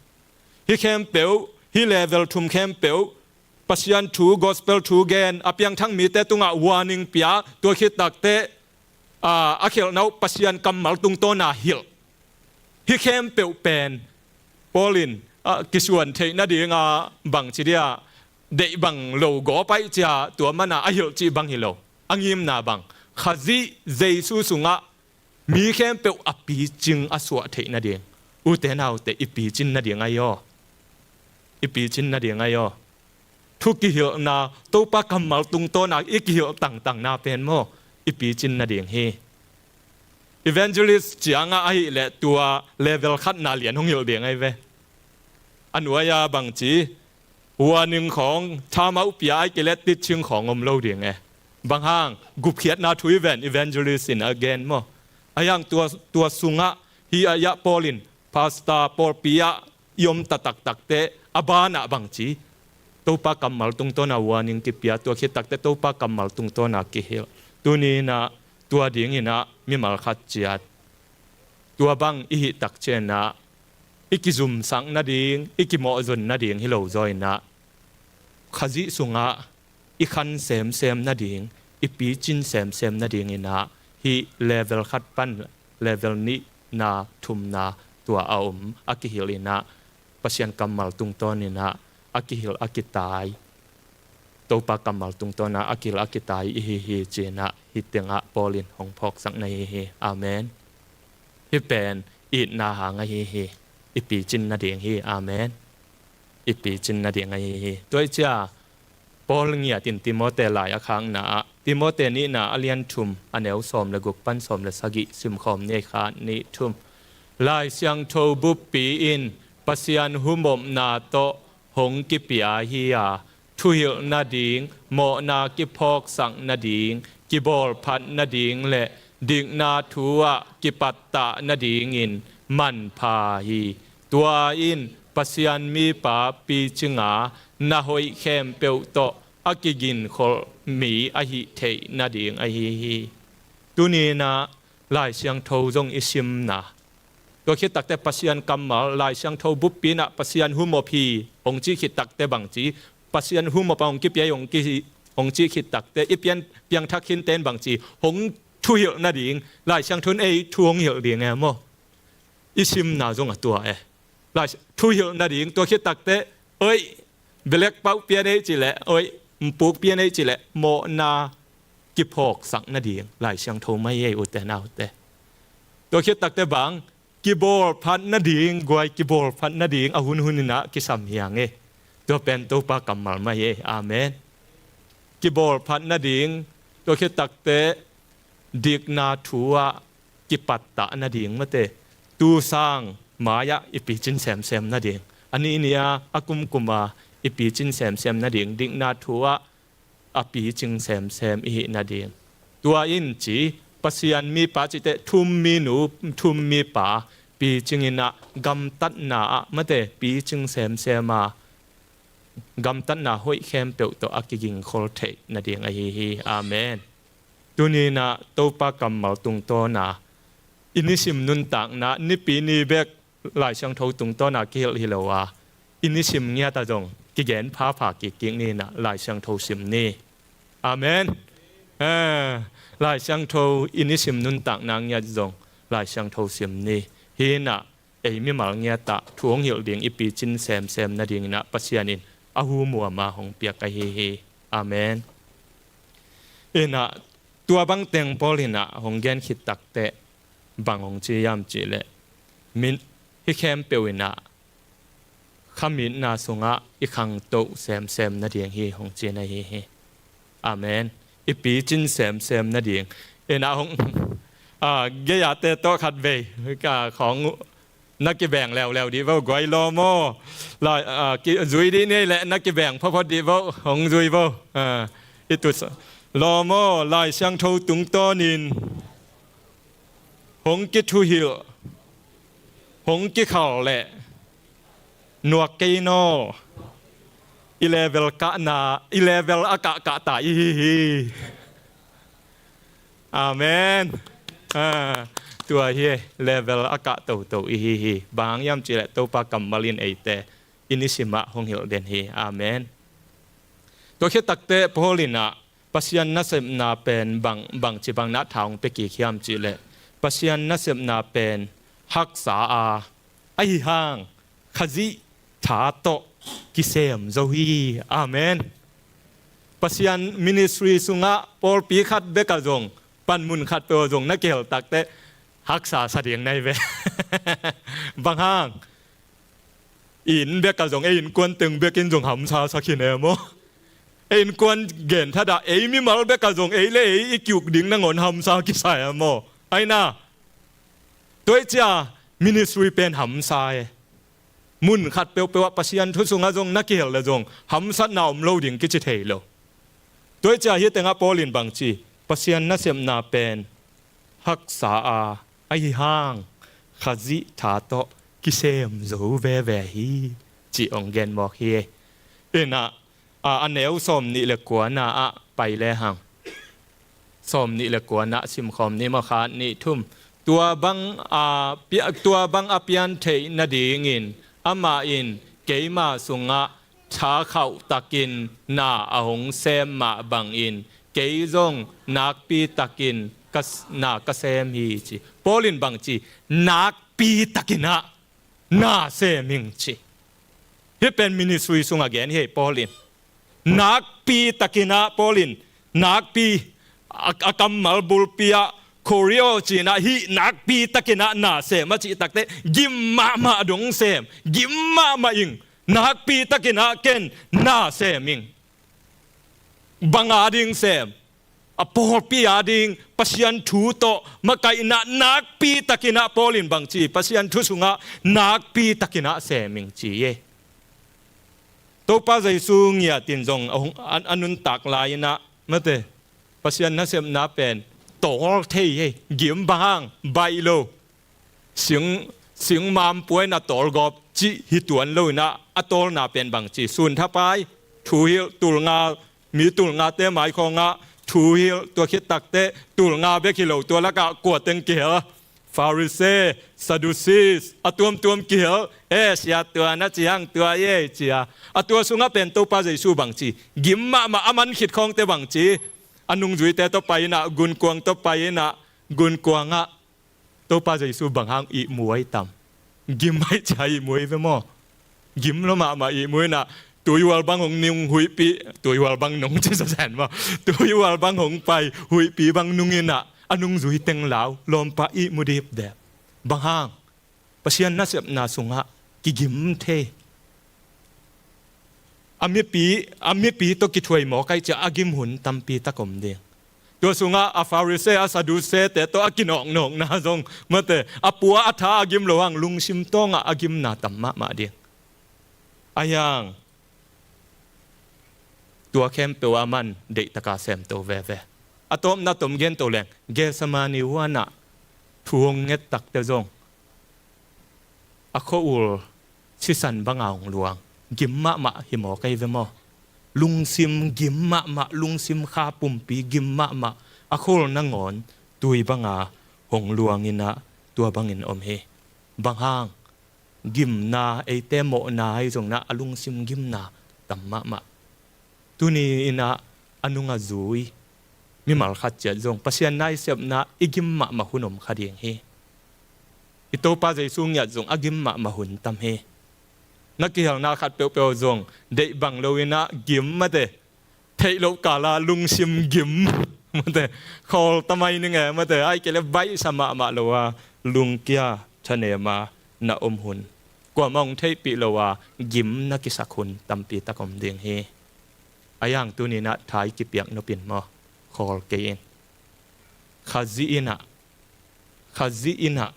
Hi khempeuh, hi level thum khempeuh Pasian thu, gospel thu gen a piangthak mite tungah warning pia, tua khit takteh, ah, a khelhna uh Pasian kammal tungtawn a hilh. Hi khempeuh pen Paul in, ah, kisuan theih nading a bangci dia deih bang lo gawp aih cia tua man a a hilh cih bang hi lo. A ngimna bang Khazih Jesu sungah mi khempeuh a picing a suah theih nading. Ute naute, i picin nading ahi aw. I picin nading ahi aw. Thu kihilhna, Topa kammal tungtawn a i kihilh tangtangna pen maw i picin nading hi. Evangelist ciangah ahih leh tua level khatna lian hong hilh ding ahi ve. A nuai a bangci warning khawng, time out pia ahih kei leh teaching khawng om lo ding e. Bang hang, gupkhiatna thu i ven, evangelist in a gen maw? A hiang tua, tua sungah hi a yah Paul in, pastor pawlpi ah i om taktak takteh a banah bangci Topa kammal tungtawn a warning kipia, tua khit takteh Topa kammal tungtawn a kihilh. Tuni in ah tua ding in ah mimal khat ciat tua bang i hih tak ciangin ah i kizumsak nading, i kimawhzon nading hi lo zaw in ah Khazih sungah i khan semsem nading, i picin semsem nading in ah hih level khat pan level nihna, thumna tua a om a kihilh in ah Pasian kammal tungtawn in ah a kihilh a kitai, Topa kammal tungtawn a a kihilh a kitai i hi hi ci in ah hih tengah Paul in hong phawksak na hi hi. Amen. Hih pen itna hang ahi hi. I picin nading hi. Amen. I picin nading ahi hi. Tua hi cia Paul ngiat in Timote lai a khakna ah, Timote nihna a lian thum, a neu sawm le guk pan sawm le sagih simkhawm ni ei, khat, nih, thum. Lai Siangtho buppi in Pasian humopna tawh hong kipia hi a, thuhilh nading, mawhna kiphawksak nading, kibawlphat nading le dikna thu ah kipattah nadingin manpha hi. Tua in Pasian mipa picinga na hoih khempeuh tawh a kiginkholh mi ahih theih nading ahi hi. Tuni in ah Lai Siangtho zong i simna, Tua khit takteh Pasian kammal, Lai Siangtho buppi in ah Pasian humop hi hong cih khit takteh bang ci, Pasian humop a hong kipia hi hong ki, hong cih khit takteh i pian, piangthak khinten bang ci, hong thuhilh nading, Lai Siangtho in ei thu hong hilh ding e maw. I simna zong a tua e. Lai, thuhilh nading, tua khit takteh, oi, belek pauh pian ei cileh, oi, mpuk pian ei cileh, mawhna kiphawksak nading, Lai Siangtho mai ei ute naute. Tua khit takteh bang, kibawlphat nading, guai kibawlphat nading, a hunhun in ah kisam hi hang e. Tua pen Topa kammal mai ei, amen. Kibawlphat nading, tua khit takteh, dikna thu ah kipattah nading mate. Tu sang mai-ah i picin semsem nading. A nihni-a, a kumkum-a i picin semsem nading. Dikna thu ah a picing semsem i hih nading. Tua in ci, Pasian mipa citeh thum minu, thum mipa, picing in ah gamtatna ah mate, picing semsem a gamtatna hoih khempeuh tawh a kigingkhol theih nading ahi hi. Amen. Tuni in ah Topa kammal tungtawn a i nisim nuntakna, nipi ni bek Lai Siangtho tungtawn a kihilh hi lo a, i nisim ngiat ah zong kigen phapha kikkik ni in ah Lai Siangtho sim ni. Amen. Eh, Lai Siangtho i nisim nuntakna ngiat zong Lai Siangtho sim ni. Hi in ah ei mimal ngiat ah thu hong hilh ding i picin semsem nading in ah Pasian in a hu muam a hong piak ahi hi. Amen. In ah tua bang teng Paul in ah hong gen khit takteh bang hong ci hiam cihleh, min, hih khempeuh in ah khamitna sungah i khangto semsem nading hi hong ci na hi hi. Amen. I picin semsem nading. In ah hong, ah, gei-ate tawh khatvei, ah, khawng na kibeng leuleu dih vo, guai lawm aw. Lai, ah, ki, zui dih nei leh na kibeng photphot dih vo, hong zui vo. Ah, i tut sa. Lawm aw, Lai Siangtho tungtawnin hong kithuhilh, hong kikhal leh nuak kei naw. I level kahna, i level a kahkah ta i hi hi. Amen. Ah, tua hi, level a kah toto i hi hi. Bang hang hiam cihleh Topa kammal in eite i nisim ah hong hilh den hi. Amen. Tua khit takteh Paul in ah Pasian nasepna pen bang, bangci bang in ah tha hong pia kik hiam cihleh, Pasian nasepna pen haksa a, ahi hang Khazih tha tawh kisem zo hi. Amen. Pasian ministry sungah pawlpi khat bek ah zong, panmun khat peuh ah zong na kihel takteh haksa sa ding na hi ve. Bang hang? I inn bek ah zong, ei innkuan teng bek in zong hamsa sa khin e maw. Ei innkuan genthat ah ei mimal bek ah zong ei le ei i ki-uk ding nangawn hamsa kisa e maw. Ahi na, tua ahih ciang ministry pen hamsa e. Mun khat peuhpeuh ah Pasian thu sungah zong na kihel leh zong hamsatna om lo ding kici thei lo. Tua ahih ciang hih tengah Paul in bang ci, Pasian nasepna pen haksa a, ahi hang Khazih tha tawh kisem zo veve hi, cih hong gen mawk hi. In ah, a, a neu sawmnih le kuana ah pai le hang. Sawmnih le kuana ah simkhawm ni maw, khat, nih, thum. Tua bang a pia-, tua bang a pian theih nadingin amah in keima sungah tha khauh takin na a hong sem mah bangin kei zong nakpi takin ka s-, na ka sem hi, ci. Paul in bang ci, nakpi takin ah na sem ing, ci. Hih pen ministry sungah gen hi Paul in. Nakpi takin ah Paul in, nakpi, a, a kammal bulpi ah choreo ci-in ah hih nakpi takin ah na sem a cih takteh gim mahmah dong sem, gim mahmah ing, nakpi takin ah ken na sem ing. Bang a ding sem? A pawlpi a ding Pasian thu tawh makaihna nakpi takin ah Paul in bang ci, Pasian thu sungah nakpi takin ah sem ing, ci e. Topa Jesu ngiat in zong a hong, a, a nuntak lai-in ah, mate, Pasian nasepna pen tawl thei hi, gim, bang hang, baih lo. Sing, sing mampua in a tawlgawp cih hi tuan lo-in ah, a tawlna pen bang ci, sunthapai, thuhilh, tulnga, mi tulngate mai khawngah thuhilh, tua khit takteh tulnga bek hi lo, tua lakah kua teng kihel, Pharisee, Sadducees, a tuamtuam kihel, eh, sia tua na ci hang tua ei ci a. A tua sungah pen Topa Jesu bang ci, gim mahmah a man khit khawngte bang ci, a nungzuite tawh pai inah, gunkuang tawh pai inah, gunkuangah Topa Jesu bang hang ihmu ai tam? Gim ai cia ihmu ai ve maw? Gim lo mahmah ihmu inah, tuihual bang hong nung huihpi, tuihual bang nung ci sasen maw? Tuihual bang hong pai, huihpi bang nung inah, a nungzui teng lau, lawmpa ihmu dipdep. Bang hang? Pasian nasepna sungah kigim thei. A mipi, a mipi tawh kithuai mawk ai cia a gim hun tampi tak om ding. Tua sungah a Pharisee, a Sadduceete tawh a kinawknawkna zong, mate, a pua a tha a gim lo hang lungsim tawngah a gimna tam mahmah ding. A hiang, tua khempeuh a man deihtaka semto veve. A tawpna tom gento leng, Gethsemane huanah thu hong nget takte zong, a khua-ul sisan banga hong luang. Gim mahmah hi mawk ai ve maw? Lungsim gim mahmah, lungsim kha pumpi gim mahmah, a khua-ul nangawn tui banga hong luang inah tua bangin om hi. Bang hang? Gimna, eite mawhna ahi zongin ah a lungsim gimna tam mahmah. Tuni inah a nunga zui mimal khat ciat zong Pasian na i sepna i gim mahmah hun om kha ding hi. I Topa Jesu ngiat zong a gim mahmah hun tam hi. Na kihelna khat peuhpeuh zong deih bang lo inah gim, mate, theih loh kala lungsim gim, mate, khawl tamai ning e, mate, ai kei le baihsa mahmah lo a, lungkia thanem a na om hun, kuamah hong theihpih lo a gim na kisak hun tampi tak om ding hi. A hiang tuni inah tha i kipiak nop in maw, khawl kei in. Khazih inah, Khazih inah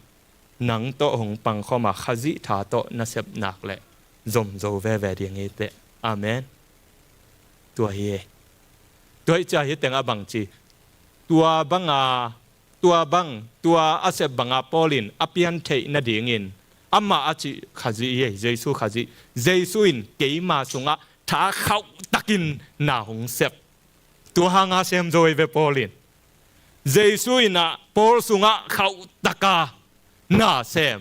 nang tawh hong pangkhawm a, Khazih tha tawh na sep nak leh zomzo veve ding hi teh. Amen. Tua hi e. Tua hi cia hi tengah bang ci, tua banga, tua bang, tua a sep banga Paul in a pian theih nadingin amah a cih Khazih hi e, Jesu Khazih. Jesu in keima sungah tha khauhtakin na hong sep. Tua hanga sem zo hi ve Paul in. Jesu inah Paul sungah khauhtaka na sem.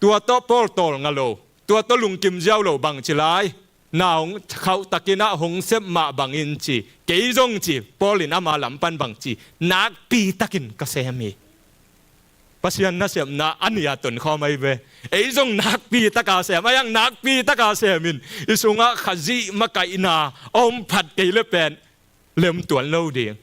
Tua tawh Paul tawlnga lo, tua tawh lungkim ziau lo bang ci lai. Na hong khauhtakin ah hong sep mah bangin ci, kei zong ci, Paul in ama lam pan bang ci, nakpitakin ka sem hi. Pasian nasepna a nih a tonkhawm ahi ve. Ei zong nakpitaka sem, a hiang nakpitaka sem in i sungah Khazih makaihna a om phat kei le pen lemtuan lo ding.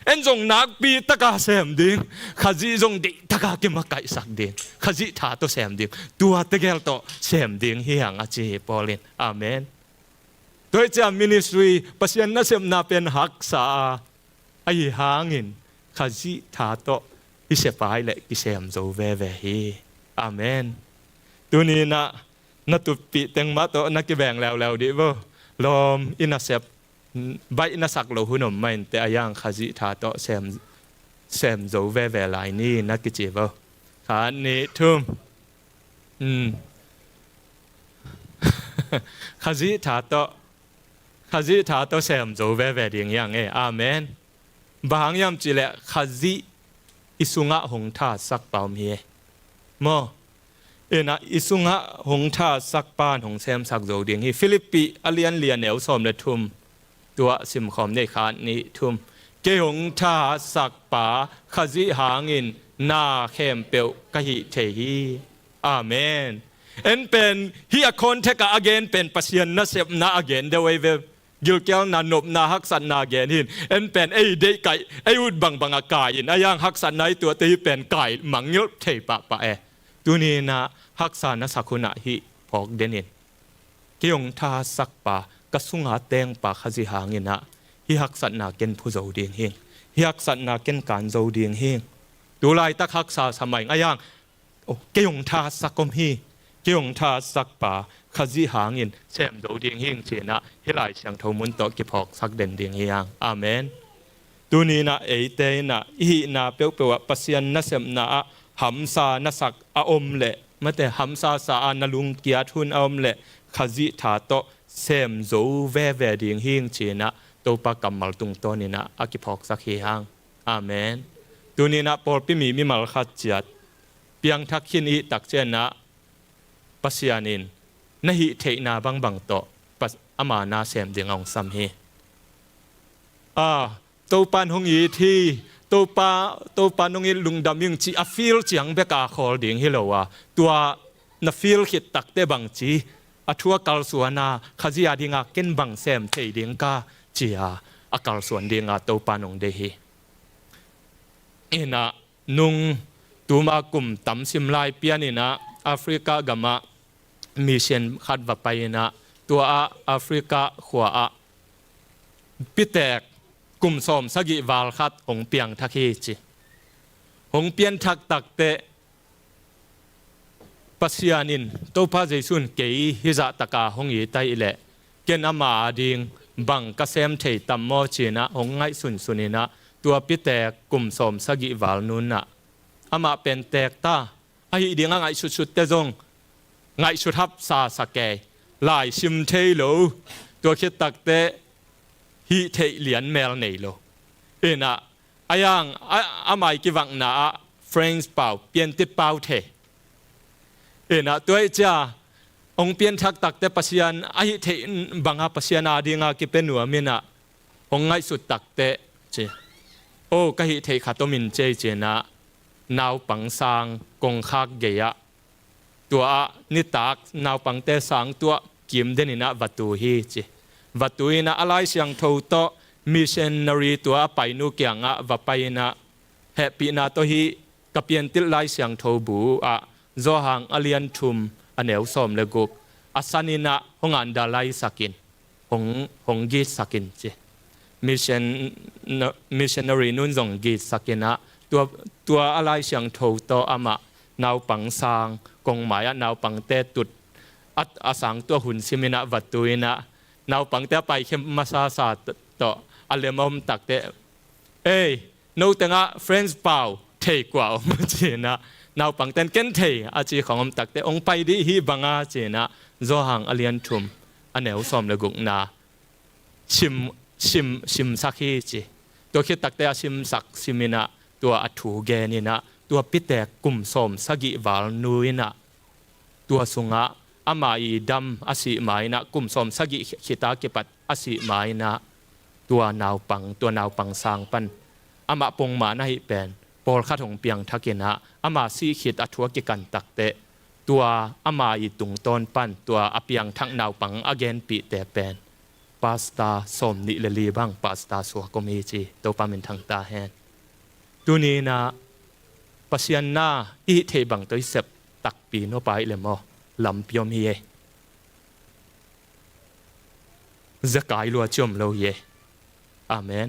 En zong nakpitaka sem ding, Khazih zong deihtaka kimakaihsak ding, Khazih tha tawh sem ding. Tua tegel tawh sem ding hi hang a ci hi Paul in. Amen. Tua hi cia ministry, Pasian nasepna pen haksa a, ahi hangin Khazih tha tawh i sep ai leh kisem zo veve hi. Amen. Tuni inah na tutpih teng mah tawh na kiveng leuleu dih vo. Lawm i nasep, baih na sak lo hun om mah inteh, a hiang Khazih tha tawh sem, sem zo veve lai ni na kici vo. Khat, nih, thum. Hmm. Khazih tha tawh, Khazih tha tawh sem zo veve ding hi hang e. Amen. Bang hang hiam cihleh Khazih i sungah hong thahatsak pa om hi e. Maw? Inah i sungah hong thahatsak pa in hong semsak zo ding hi. Filippi a lian li a neu sawm le thum. Tua simkhawm ni, khat, nih, thum. Kei hong thahatsak pa Khazih hangin na khempeuh ka hih thei hi. Amen. En pen hih a context ah a gen pen Pasian nasepna a gen deuh ahi ve. Gilkialna, nopna, haksatna gen hi in. En pen ei deih kai, ei ut bangbang a kai in, a hiang haksatna i tuahte hi pen kai mangngilh thei pahpah e. Tuni inah haksa na sak hunah hih phawk den in. Kei hong thahatsak pa, ka sunga teng pa Khazih hangin ah hih haksatna ken phu zo ding hi. Hih haksatna ken kan zo ding hi. Tu laitak haksa sa mah ing, a hiang, oh, kei hong thahatsak om hi. Kei hong thahatsak pa Khazih hangin sem zo ding hi ing ci inah hih Lai Siangtho mun tawh kiphawksak den ding hi hang. Amen. Tuni inah eite inah i hihna peuhpeuh ah Pasian nasepna ah hamsa na sak a om leh, mate, hamsa sa a na lungkiat hun a om leh Khazih tha tawh sem zo veve ding hi ing ci inah Topa kammal tungtawn inah a kiphawksak hi hang. Amen. Tuni-in ah pawlpi mi mimal khat ciat piangthak khin i hih tak ciangin ah Pasian in na hih theihna bangbang tawh Pas-, ama na sem ding a hong sam hi. A, Topa in hong it hi, Topa, Topa in hong it, lungdam ing cih a feel ciang bek a khawl ding hi lo a, tua na feel khit takteh bangci a thu a kalsuan a, Khazih a dingin ken bang sem thei ding ka ci-a a kalsuan dingin Topa in hong deih hi. In ah nung tuma kum tam sim lai pian in ah Africa gamah mission khat va pai in ah, tua ah Africa khua ah pitek kum sawm sagih val khat hong piangthak hi ci. Hong piangthak takteh Pasian in, Topa Jesu in kei hih zah takin hong it ahih leh ken ama a ding bang ka sem thei tam maw ci-in ah hong ngaihsunsun in ah, tua pitek kum sawm sagih val nu in ah amah pen teek ta, ahih ding a ngaihsutsutte zong ngaihsut hapsa sa kei, lai sim thei lo, tua khit takteh hih theih lian mel nei lo. In ah, a yang, a, a mai kivakna ah French pau, piantit pau thei. In ah tua ahih ciang hong piangthak takteh Pasian a hih theih bangin Pasian a dingin kipia nuam in ah hong ngaihsut takteh ci, o, ka hih theih khat om in ci-in ah naupang sang kongkhak gei-ah, tua ah nitak naupangte sang tuah kim den in ah va tu hi ci. Va tu in ah a Lai Siangtho tawh missionary tua a pai nu kiangah va pai in ah, hehpihna tawh hih ka piantit Lai Siangtho bu ah Johan a lian thum a neu sawm le guk a san in ah hong underline sak in, hong, hong gitsak in ci. Mission, missionary nu in zong gitsak in ah, tua, tua a Lai Siangtho tawh amah naupang sang kongmai ah naupangte tut a, a sang tuah hun sim in ah va tu in ah, naupangte a paikhia masasa tawh a lem a om takteh, ei, no tengah French pau thei kua om ci-in ah, naupangte'n ken thei a ci khong om takteh, hong pai dih hih bangin ci-in ah Johan a lian thum a neu sawm le gukna sim, sim, simsak hi ci. Tua khit takteh a simsak sim in ah tua a thu gen in ah, tua pitek kum sawm sagih val nu in ah, tua sungah ama i dam a sih ma in ah, kum sawm sagih khit a kipat a sih ma in ah, tua naupang, tua naupang sang pan amah pongman ahih pen pawlkhat hong piangthak in ah, ama sih khit a thu a kikan takteh, tua ama i tungtawn pan tua a piangthak naupang a genpihte pen pastor sawm nih le li bang pastor suak om hi ci. Topa minthang ta hen. Tuni-in ah Pasian na i hih theih bang tawh i sep takpi nop ahih leh maw, lampi om hi ei. Zekai lua ci om lo hi ei. Amen.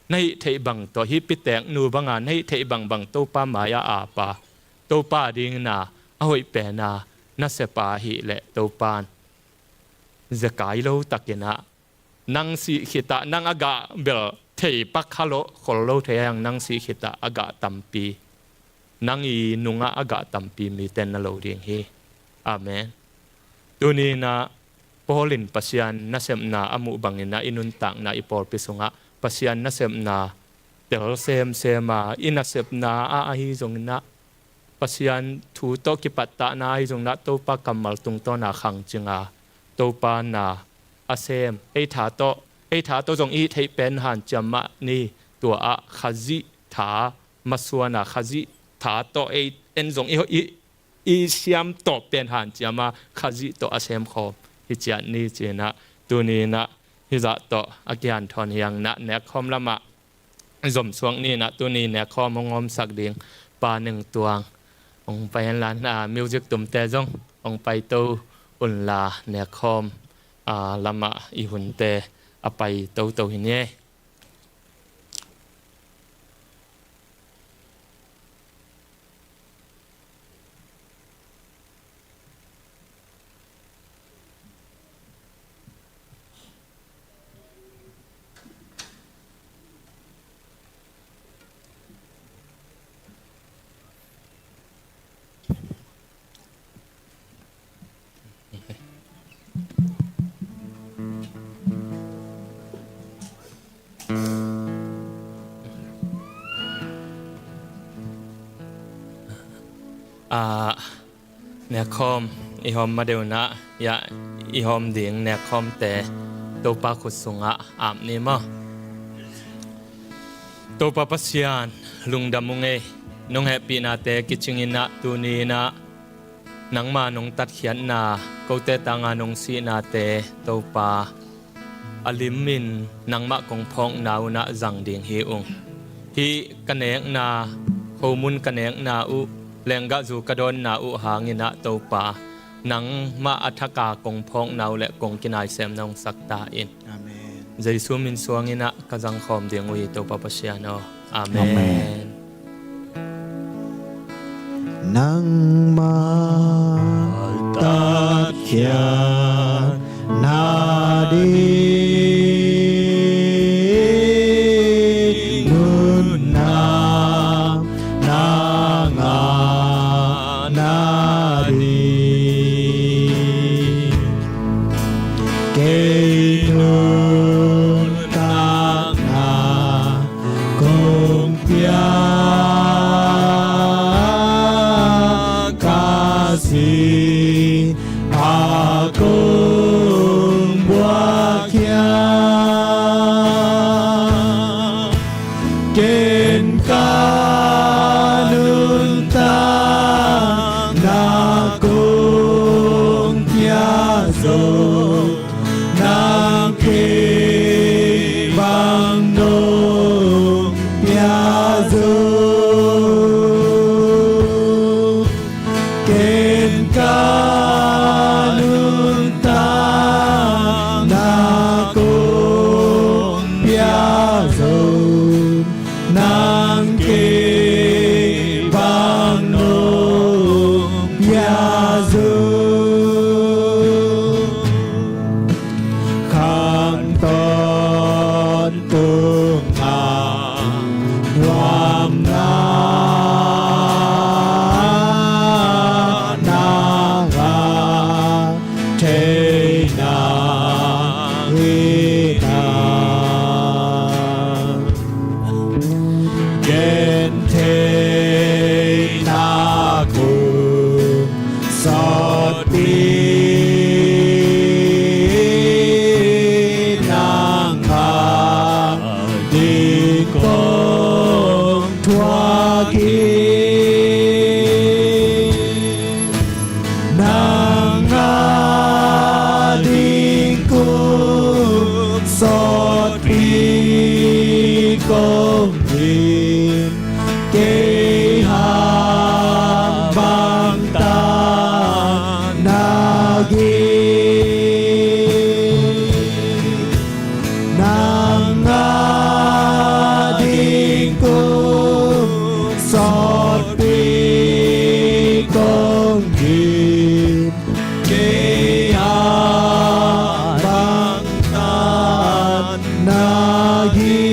Na hih theih bang tawh, hih pitek nu bangin na hih theih bangbang Topa mai-ah ap a, Topa dingin a hoih pen a na sep ahih leh Topa in zekai lo takin ah, nang sih khit ah, nang a gah bel thei pak kha lo, khol lo thei a, nang sih khit ah a gah tampi, nang i nungah a gah tampi mite na lo ding hi. Amen. Tuni-in ah Paul in Pasian nasepna a muh bangin ah i nuntakna, i pawlpi sungah Pasian nasepna tel semsem a, i nasepna ah ahi zongin ah, Pasian thu tawh kipattahna ahi zongin ah, Topa kammal tungtawn a khangcing a, Topa na a sem, ei tha tawh, ei tha tawh zong i theih pen hanciam mah ni. Tua ah Khazih tha, masuan a Khazih tha tawh ei, en zong i, i, i siam tawh pen hanciam a, Khazih tawh a sem khawm hi ciat ni ci-in ah, tuni-in ah hih zah tawh a kihanthawn hi hang in ah, nekkhawm lamah zomsuak ni-in ah, tuni nekkhawm hong hawmsak ding Pa Neng Tuang hong pai hen la, music tumte zong hong paito un la, nekkhawm, ah, lamah i hunte a pai toto hi ni ei. Ah, nekkhawm i hawm ma deuh inah, ya, i hawm ding nekkhawmte Topa khut sungah ap ni maw. Topa Pasian, lungdam ung ei. Nong hehpihnate kicing inah tuni inah nangma nong tatkhiatna, kote tanga nong sihnate Topa, a limin nangmah kong phawkna unah zang ding hi ung. Hih ka nekna, khomun ka nekna uh, lenggahzu ka dawnna uh hanginah Topa, nangmah a thaka kong phawkna uh le kong kinaisemna hong sak ta in. Amen. Jesu min suanginah ka zangkhawm ding uh hi, Topa Pasian aw. Amen. Amen. Nangmah tatkhiat nading nunna na ngah nading, kei nuntakna kong pia, ka sin pha kong buakkhia. Ken ka nuntakna kong pia zo, nang kei bang nong pia zo. Ken ka nuntakna kong pia zo, nang kei bang nong pia zo. Khang tawntung a nuamna na ngah theihna hi ta. Gentheihna kong sawtpi, nang ading kong thuak hi. Nang ading kong sawtpi kong hi, kei hang bang tan na hi. Nang ading kong sawtpi kong hi, kei hang bang tan na hi.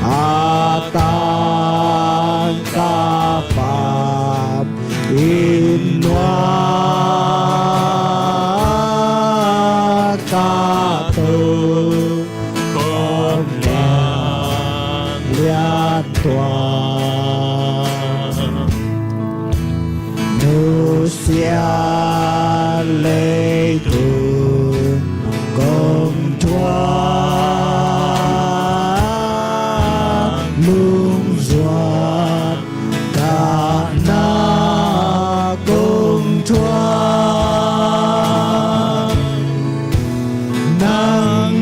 A tangka pap in nuak ka tho, kong lian lian tua. Nusiat leitung kong thuak, lungzuat kahna kong thuak. Nang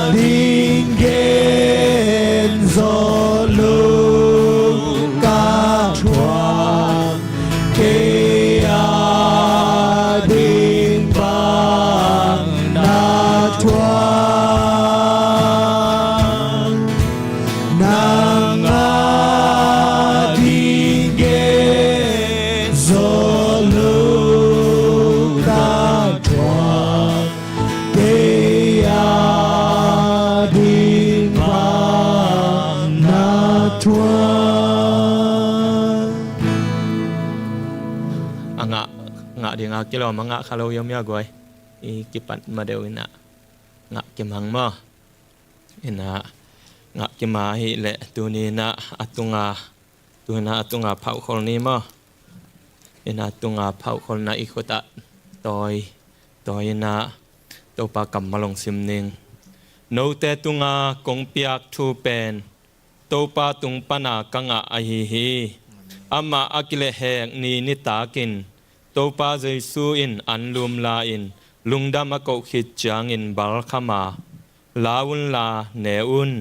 ading gen zawh lo ka thuak, kei ading bang na thuak. Nang ading gen zawh lo ka thuak, kei ading bang na thuak. A ngah, ngah dinga kilawm a ngah kha lo hi om hia guai. I kipat ma deuh inah ngah kimang maw. Inah Ngah kima hi leh tuni-in ah a tunga, tuni-in ah a tunga phaukhol ni maw? Ina tunga phaukhol na i khut ah tawi, tawi-in ah Topa kammal hong sim ning. Note tunga kong piak thu pen Topa tung pana ka ngah ahi hi. Amah a kilehhek ni nitakin Topa Jesu in anlum la-in lungdam a koh khit ciangin balkham a, la unla ne un.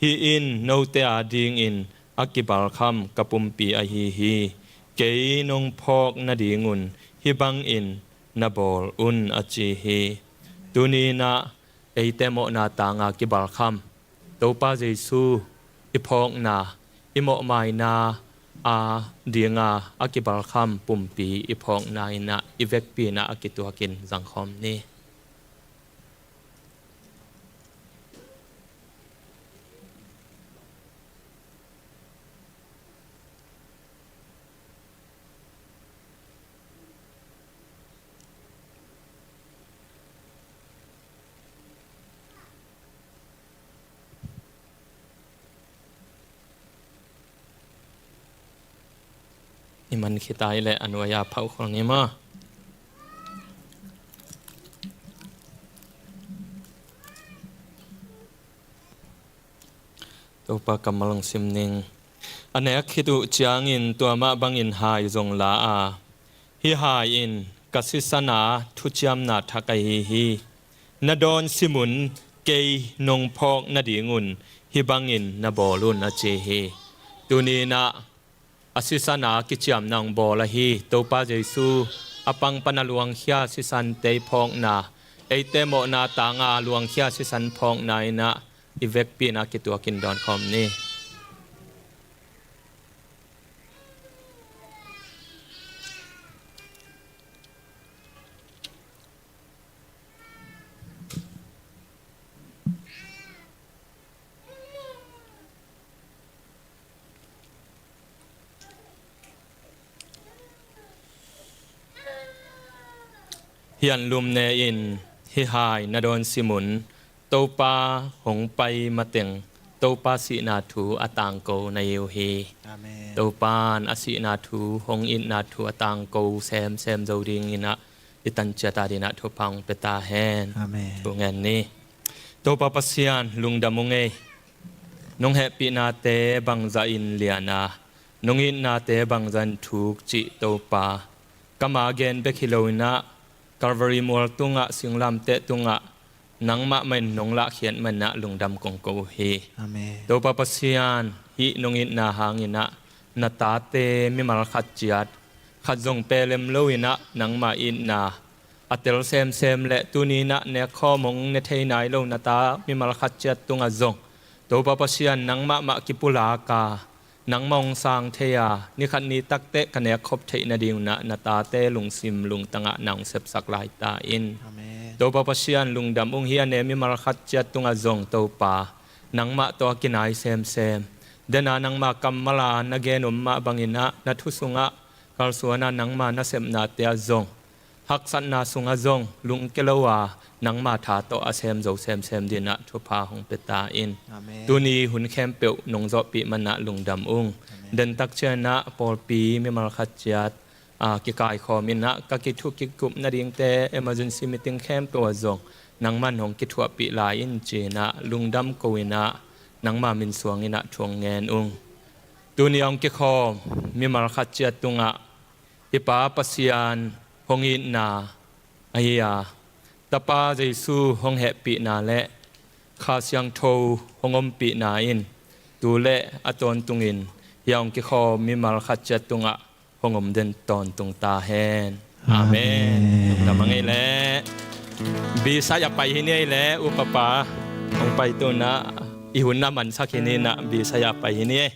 Hih in note adingin a kibalkham ka pumpi ahi hi. Kei nong phawk nadingun hih bangin na bawl un, a ci hi. Tuni-in ah eite mawhna tanga kibalkham Topa Jesu i phawkna, i mawhmaina a dinga a kibalkham pumpi i phawkna in ah i vekpi-in ah a kituakin zangkhawm ni. I man khit a i leh a nuai-a phaukhol ni maw? Topa kammal hong sim ning. A nek khit uh ciangin tua mah bangin hai zong la a, hih hai in ka sisan a thuciamna thak ahi hi. Na dawn simun kei nong phawk nadingun hih bangin na bawl un, a ci hi. Tuni-in ah a sisan a kiciamna hong bawl ahi Topa Jesu a pang pana luangkhia sisante i phawkna, eite mawhna tanga luangkhia sisan phawkna in ah i vekpi-in ah kituakin dawnkhawm ni. Hih anlum ne in hih hai na dawn simun Topa hong pai mateng Topa sihna thu a tangko na hi uh hi. Amen. Topa in a sihna thu, hong itna thu a tangko semsem zo dingin ah i tanciat adingin ah thupha hong pia ta hen. Amen. Thu ngen ni. Topa Pasian, lungdam ung ei. Nong hehpihnate bangzah in lian a, nong itnate bangzah in thuk cih Topa, kama gen bek hi loin ah Calvary mual tungah, singlamteh tungah nangmah mah in nong lahkhiat manin ah lungdam kong ko uh hi. Amen. Topa Pasian, hih nong itna hangin ah na tate mimal khat ciat khat zong pelem loin ah nangmah itna a tel semsem le tuni-in ah nekkhawm hong ne thei nai lo na ta mimal khat ciat tungah zong Topa Pasian, nangmah mah kipulak a, nangmah hong sang thei a, ni khat ni takteh ka nekkhop theih nadingun ah na tate lungsim lungtangah na hong sepsak lai ta in. Amen. Topa Pasian, lungdam ung. Hih a ne mimal khat ciat tungah zong Topa, nangmah tawh a kinai semsem, den a nangma kammal a na gen om mah bangin ah na thu sungah kalsuan a, nangma nasepnate ah zong, haksatna sungah zong lungkia lo a, nangma tha tawh a sem zo semsem dingin ah thupha hong pia ta in. Amen. Tuni hun khempeuh nong zawhpih manin ah lungdam ung. Amen. Dentak ciangin ah pawlpi mimal khat ciat, a, kikaikhawm in ah ka kithu kikup nadingte, emergency meeting khempeuh ah zong nangmah in hong kithuahpih lai in ci-in ah lungdam ko-in ah nangma min suangin ah thu hong ngen ung. Tuni hong kikhawm mimal khat ciat tungah i Pa Pasian hong itna ahi a, Tapa Jesu hong hehpihna le Kha Siangtho hong ompihna in tu le a tawntungin hih a hong kikhawm mimal khat ciat tungah hong om den tawntung ta hen. Amen. Amen. Lungdam a ngei leh. Bisai a pai hi ni ei leh, upapa hong pai tun ah i hun na mansak hi ni in ah, bisai a pai hi ni ei.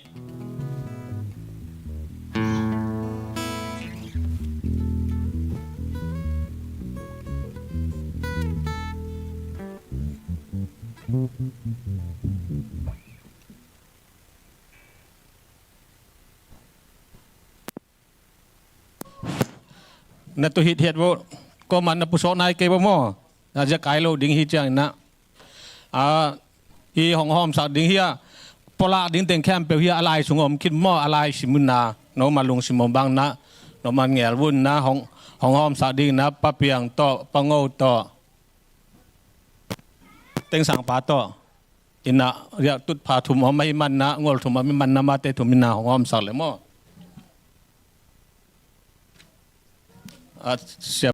Na tu hithiat vo, ko man na pusuak nai kei vo maw? Na zia kai lo ding hi ciangin ah, a, hi hong hawmsak ding hi a, Pulak ding teng khempeuh hi a, a lai sung om khit maw, a lai sim un na, no ma lungsim om bang na, no ma ngel vun na, hong, hong hawmsak ding na, Pa Piang tawh, Pa Ngo tawh, Teng Sang pa tawh, ina riak tut pha thum om ahi man na, ngol thum om ahi man na, mate thum ina hong hawmsak le maw. A, sia